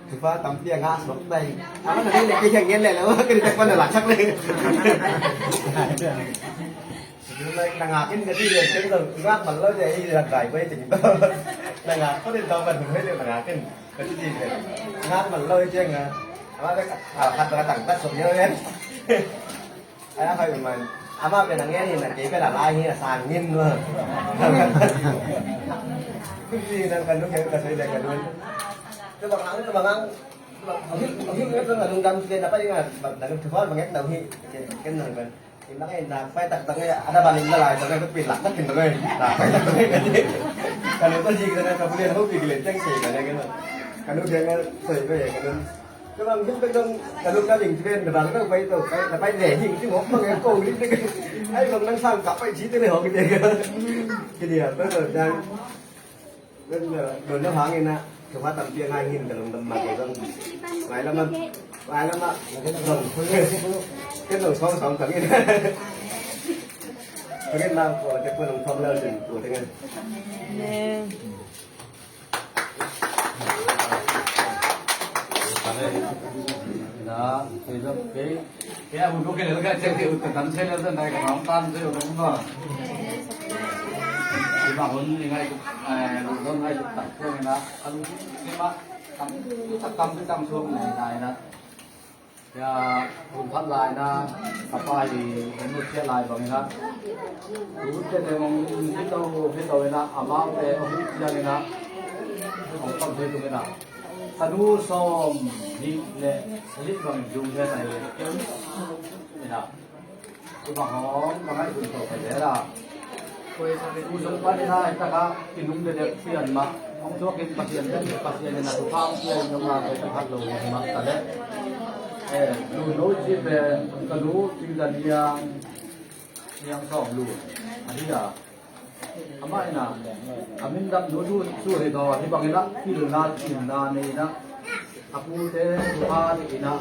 Thupha tampi a ngah suak tai. Ama na ding le kei hiang ngen le la, kei tak pan la chak le. Na ngak in ka ti le kei lo ngak man lo je i la kai bai ting to. Na ngak ko din to ban bai le na ngak in ka ti le ngak man lo je nga. Ama le ka khat ka tang tat suak yo le. Ai a khai man. Ama pen a ngen hi na kei pen a lai hi na sang ngin lo. Kuzi nan kan nu kei ka sai le ka dun. Ka bang ang ka bang ang. Ang hi ang hi ka na lungdam kei na pai nga na ka thupha bang ek na hi. Ken nan kan. Ina kei na pai tak tak ya ada bang ina lai tak ka pi lak tak kin tak. Na pai tak tak. Ka nu ta ji ka na ka bulian ho pi gilen teng sei ka na ka na. Ka nu dia nga sei ka ya ka na. Ka bang him pek dong ka lung ka ling ci pen ka bang tau pai tau pai ka pai le hing ci ngok bang e ko ling te. Ai bang nang sang ka pai ci te le hong te ka. Ci dia pai tau jang. Pen don na hang ina ka ba tam pia ngai ngin ka lung dam ma ka dong. Ngai lama ngai lama dong. Ken dong song song tang ina. Ken nang ko te ko dong song la sin ko te ngan. Amen. Ya, hun phat lai na, ka pa i hong nusia lai bangin ah. Hun tete mong hito, hito in ah, amau te hong nusia in ah. Hong pam hito in ah. Ka nu sawm hih le, hih bang jung he tai le. In ah. Ku bang hong, ka ngai hun to ka le la. Tua sung panin a, i takah i nung dedek pian mah hong thuakin Pasian den, Pasian in a thupha hong pia in, nong a pai takhat lo mah ta leh. Eh, Lun Lo ci pen ka nu Cing Za Liang, Liang Sawm Lun ahi a. Amah in a, a min dam nu Lun Su hi taw, hih bangin a pilna, cimna nei in a, a pute thupha dih in a,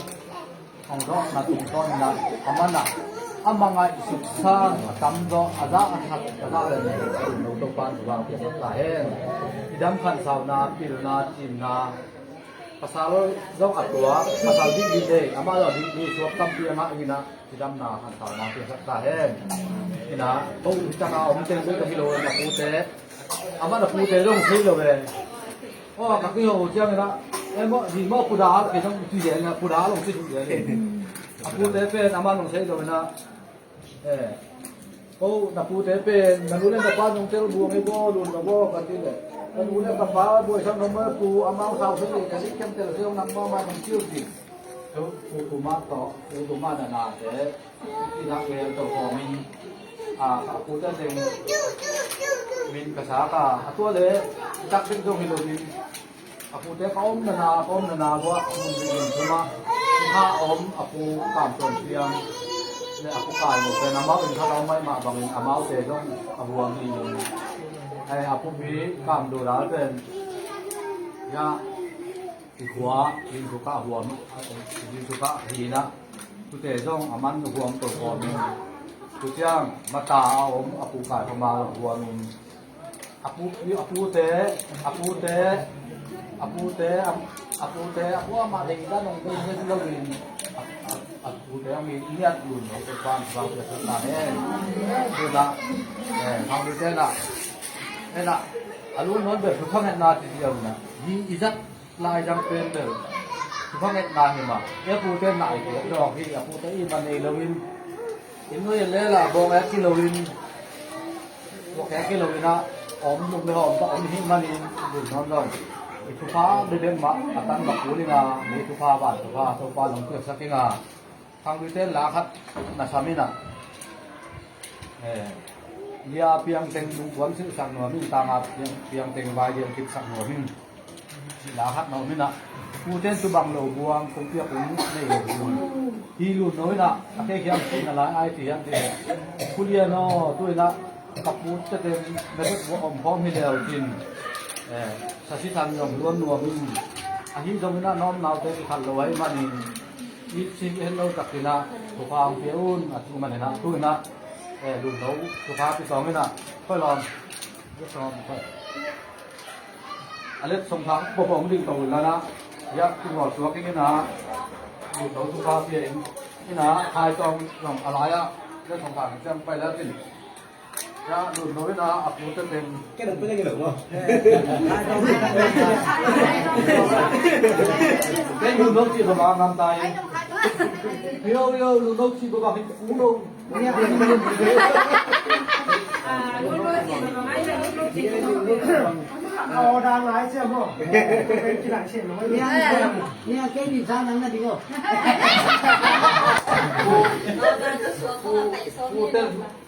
hong dawhna tungtawn in a, a man a, a mangaih suksan a tamzaw, a zah a that, a zah le nei, a um lo Topa'n thupha hong piaksak ta hen. I dam khansauna, pilna, cimna, pasal zong a tuak, pasal dikdik nei, amah zong dikdik suak tampi a ngah in a, i damna khansauna piaksak ta hen. In a, ko i tangah om teng zong ka hi lo, na pute, amah na pute zong thei lo ve. Aw, ka kiho ciangin ah, eh, maw, hi maw, Pu Da, kei zong ci zen ah, Pu Da long ci thu zen. A pute pen amah long sei lo na. Eh. Ko, na pute pen, na nu le na pa nong tel buang hi baw, lun lo baw, ka ci leh. Ka nu le ka pa buai sang nong mah pu, amau sau sei, ka ci kem tel sei, nang mah mah nong ciu ci. Ko, Pu Tuma tawh, Pu Tuma na na te. Ina vel to ko min, a, a pute teng min ka sa ka, a tua le, tak ding dong hi lo min, a pute ka om na na, ka om na na, gua, mun ding in tuma, ha om, a pu kam ton piang, le a pu kai mo pen, amau in kha lau mai ma bangin, amau te dong, a huam ni in. Ai, a pu pi kam do dal pen, ya, i khua, in khua ka huam, in khua ka hi na, tute zong, a man huam to huam in. Tu ciang, mata a om, a pu kai pama huam in. A pu, a pute, a pute, a pute, a, a pute, a pu amah dei da nong dei hen lo in. A, a, a pute a mi niat lun lo, ko pan sa ko sa ta hen. Tu la, eh, hang tu te la. Eh la, a lun non be, tu phang hen na ti diam na. Hi i zat lai dang pen bel. Thupha ngetna hi mah. E pute nai te dawng hi, a pute i man nei loin. In nuai le la bawng e ki loin. Bawng e ki loin a. Om lum le hawm ta om hi manin. Lum nawn lo. I thupha bebek mah. A tan mah kul inga. Mi thupha ban thupha. Topa long piaksak inga. Khangluite la khat na sam in a, eh, lia piangteng lungkuan silhsak nuam in, tanga piang, piangteng vai lian kipsak nuam in. La khat na om in a, puten tu bang lo buang, kong piak kong nei lo buang. Hi lun no in a, a kei hiam si na lai ai ti hiam ti. Khulian aw, tu in a, ka pute teng, na tek buang om khawm hi leu tin. Eh, sasi tan nuam luan nuam in. Ahi zong in a, nawm naute kikhat lo ai manin. It sik hen lo tak in a, thupha hong pia un, a ci man in a, tu in a, eh, lun lo, thupha pi sawng in a, khoi lawm, khoi lawm, khoi. A let song thang, po po hong ding to in a, ya, tu lo suak in a, lun lo thupha pia in, in a, hai song, song a lai a, let song thang, siang pai la tin. Ya, lun lo in a, a pute teng. Cái đó có cái được không? Cái lun lo ci ba ba ngam tai. Yo, yo, lun lo ci ba ba hi pu lo. Ồ, đang lái xe không? Cái lái xe nó. Nè, nè, cái gì sao nắng là đi không?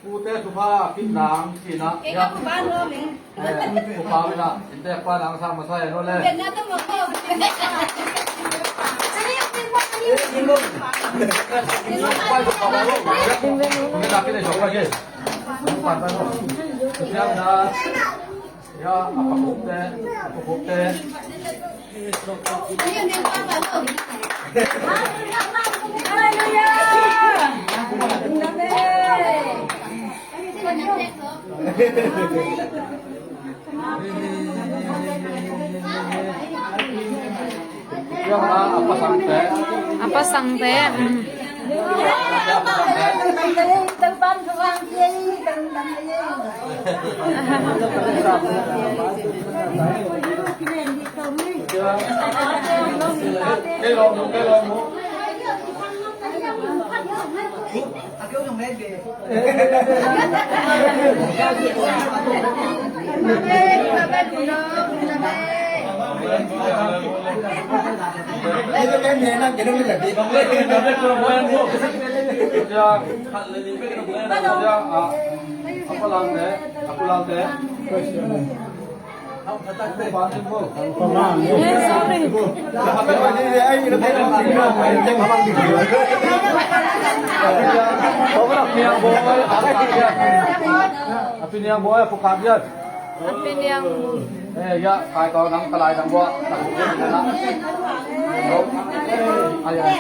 Pute thupha kip nang ci na. Kei ka thupha nuam ing. Eh, thupha mi na, inntek pa nang sa masa e lo le. Pen na tong lo ko. Pai thupha ba lo. Pen na kei le shop pa ke. Thupha ba lo. Thupha na. Ya, a pakupte, a pakupte. A pasangte. A pasangte. Mm. Apalang te, apulang te. Eh, sorry. Api niang boy, apu kap yan. Api niang. Eh, ya, kai kau nang kalai nang bua. Ai, ai.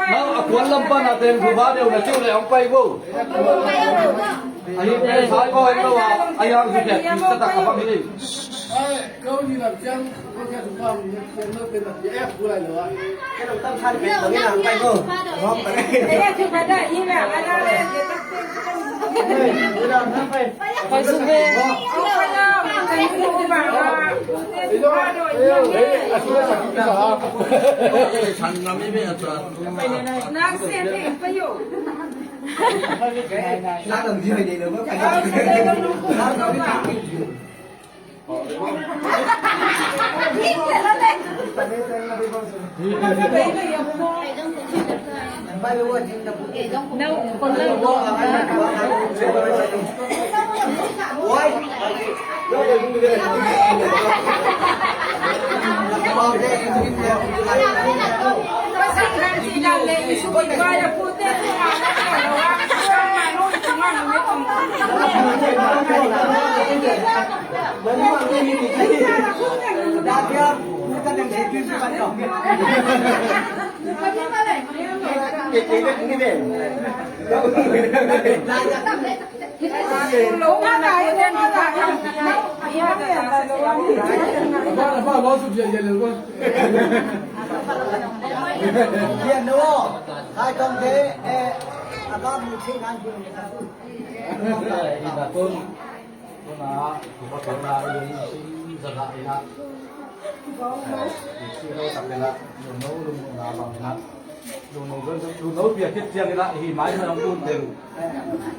Nang a kuan lam pan a teng thu ba deuh na ciu le hong pai vo. Ahi pen sai ko en lo a, a yang zu kek ki sa tak a bang hi. Ai, ko ni lam ciang, ko kek thu ba ni ciang lo pen a ki ek ku lai lo a. Ke lo tam san pek bang in a hong pai vo. Hong pai. Hong pai. Hoi sung ve. Lungno piak khit ciangin ah, hi mai hong ut deuh.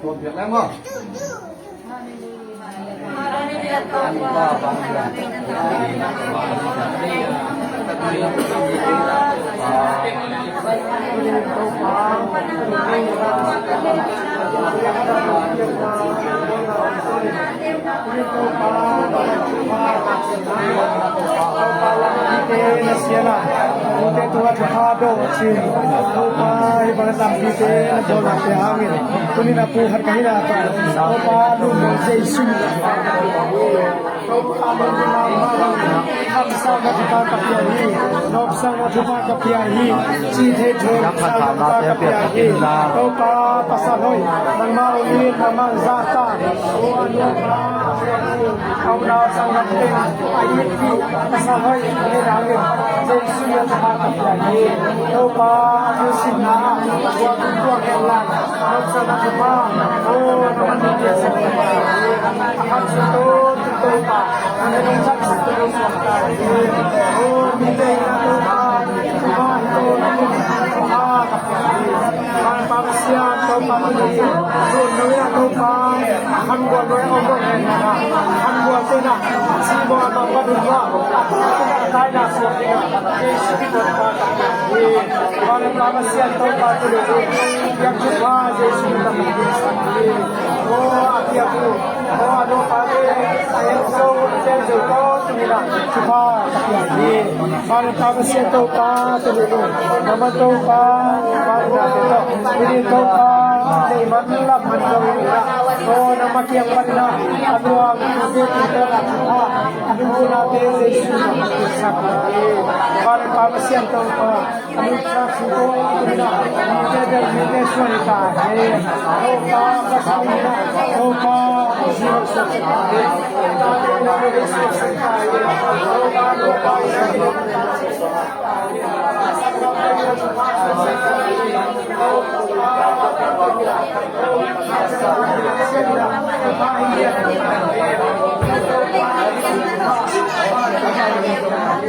Tuam piak leng maw? Topa, hih bang lampite na bawlnate hangin tuni-in a pu khat ka hihna tawh Topa lungdam Jesu. Topa lungdam, kamsang na thupha ka pia hi. Nopsang na thupha ka pia hi. Ci thei thei kamsang na thupha ka pia hi. Topa pasal hoih nangmah hong it, nangmah hong zahtak. Topa, a unau sanggam teng a it ding pasal hoih a neih nangin Jesu min tawh thupha ka pia hi. Topa, a lungsimna ah tua tung tua hen la, nopsakna thupha, oh, nangmah min tawh thupha ka pia hi. A khamsung tawh Topa, nang nong cak sung tawh suak ta hi. Oh, mite in Topa, thupha hi, Topa, thupha ka pia hi. Mangpa Pasian Topa, tuni in Lungnui ah Topa, a khangual nuai a om rawh hen la, a khangualte in a sihbawng a bang va dun ua, a tate in a taina suak ding a, Jesu Khrih Topa ka pia hi. Mangpa Pasian Topa, tuni in piak thupha Jesu min tawh ka pia hi. Oh, a piak uh, oh, a lawmte, a en zo, a tel zo tawh tuni in a thupha ka pia hi. Mangpa Pasian Topa, tuni in nangmah Topa, vangliate tawh tuni in Topa, nei man lam man zo in a, oh, nangmah kiang pan in a, a nuam, a biak in a, a thupha, a lungdamnate Jesu min tawh ka pia hi. Mangpa Pasian Topa, a nuntak sung tawh tuni in a, mite bel mite suan ta hen. Topa, Pasian in a, Topa, Jesu suan ta hen. Topa, Topa, Topa, Topa,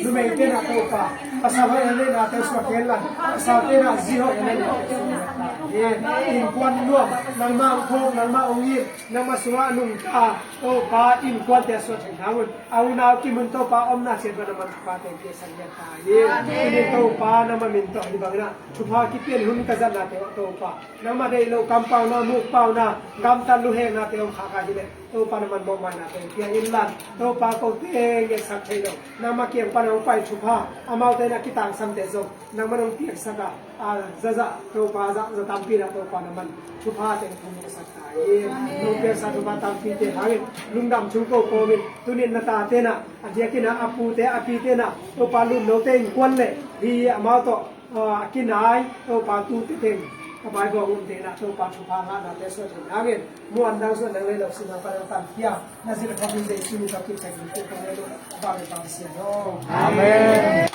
Numei te na Topa, pasal hoih na neihna te suak hen la, pasal te na zi hoih na neihna te suak hen la. Innkuan nuam, nangmah hong phawk, nangmah hong it, nangmah sungah nungta, Topa innkuan te a suak thei hang un. A unau kim un Topa, omna siat bang a man thupha te piaksak ngiat ta hi. Tuni Topa nangmah min tawh hi bangin ah thupha kipian hun ka zatna te Topa, nangmah deih loh kampauna, mukpauna, gamtat luhekna te hong khak a hi leh Topa nangmah mawhmaina te pia in la, Topa kote ngetsak thei lo, nangmah kiang pan a hong pai thupha, amaute na kitangsam te zong nangmah nong piaksak a, a, zazah Topa, zah, zah tampi na Topa nangmah thupha te hong thum sak ta hi. Nong piaksak thupha tampi te hangin lungdam thu ko kawmin, tunin na tate na, a diakin a, a pute, a pite na Topa, lun note innkuan le hi amau tawh a kinai Topa tu titeng a bai bawng um tena Topa thupha ngahna te suat hen hangin muan dang suat nang le lo sin a pa dang tan pia na zil khawm in Jesu min tawh kipsak in te kong le lo a bang le bang sia lo. Amen.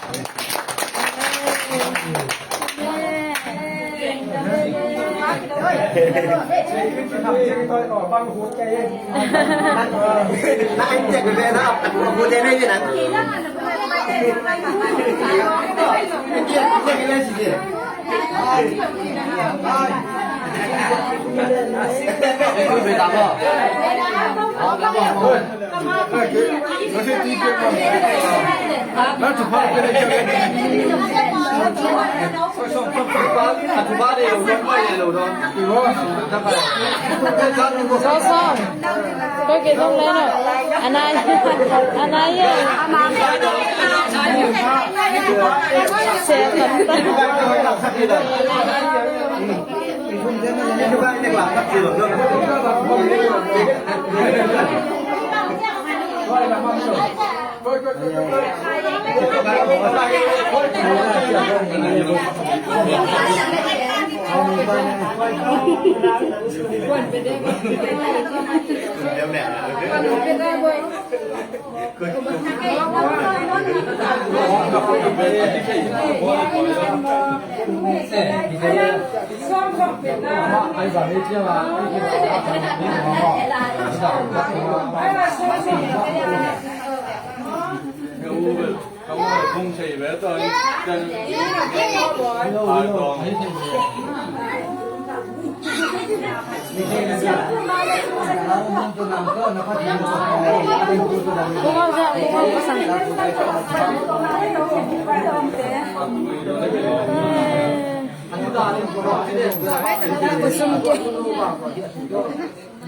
Sawsawm. Koi kei zong leno. Anai. Anai ye. Se kan ta.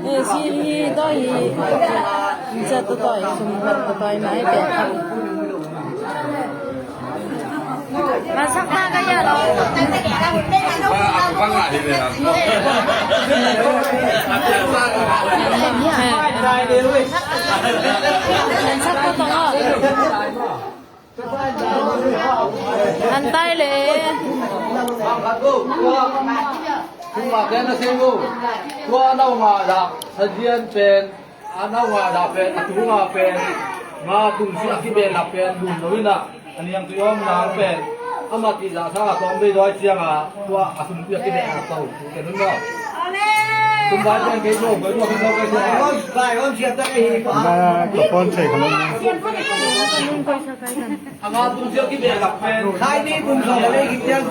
Eh, si hi to hi. Sa to to hi, sum to to hi mai pe. Masak na kaya lo. Masak to to. An tai le. Tua a nau nga dah, sazian pen, a nau nga dah pen, a tu nga pen, nga tung si a kibehlap pen, lum lo in ah, a niang tui om nang pen, a mat i dah sang a tawm bei dawi ciang a, tua a sum tui a kibehlap tau, tu ken un lo. Tum bai pen kei lo, kei lo, kei lo, kei lo. Ba, ka phone thei ka lo. Anga tung sia ki be lak pen. Khai ni kum sawm le ki tiang.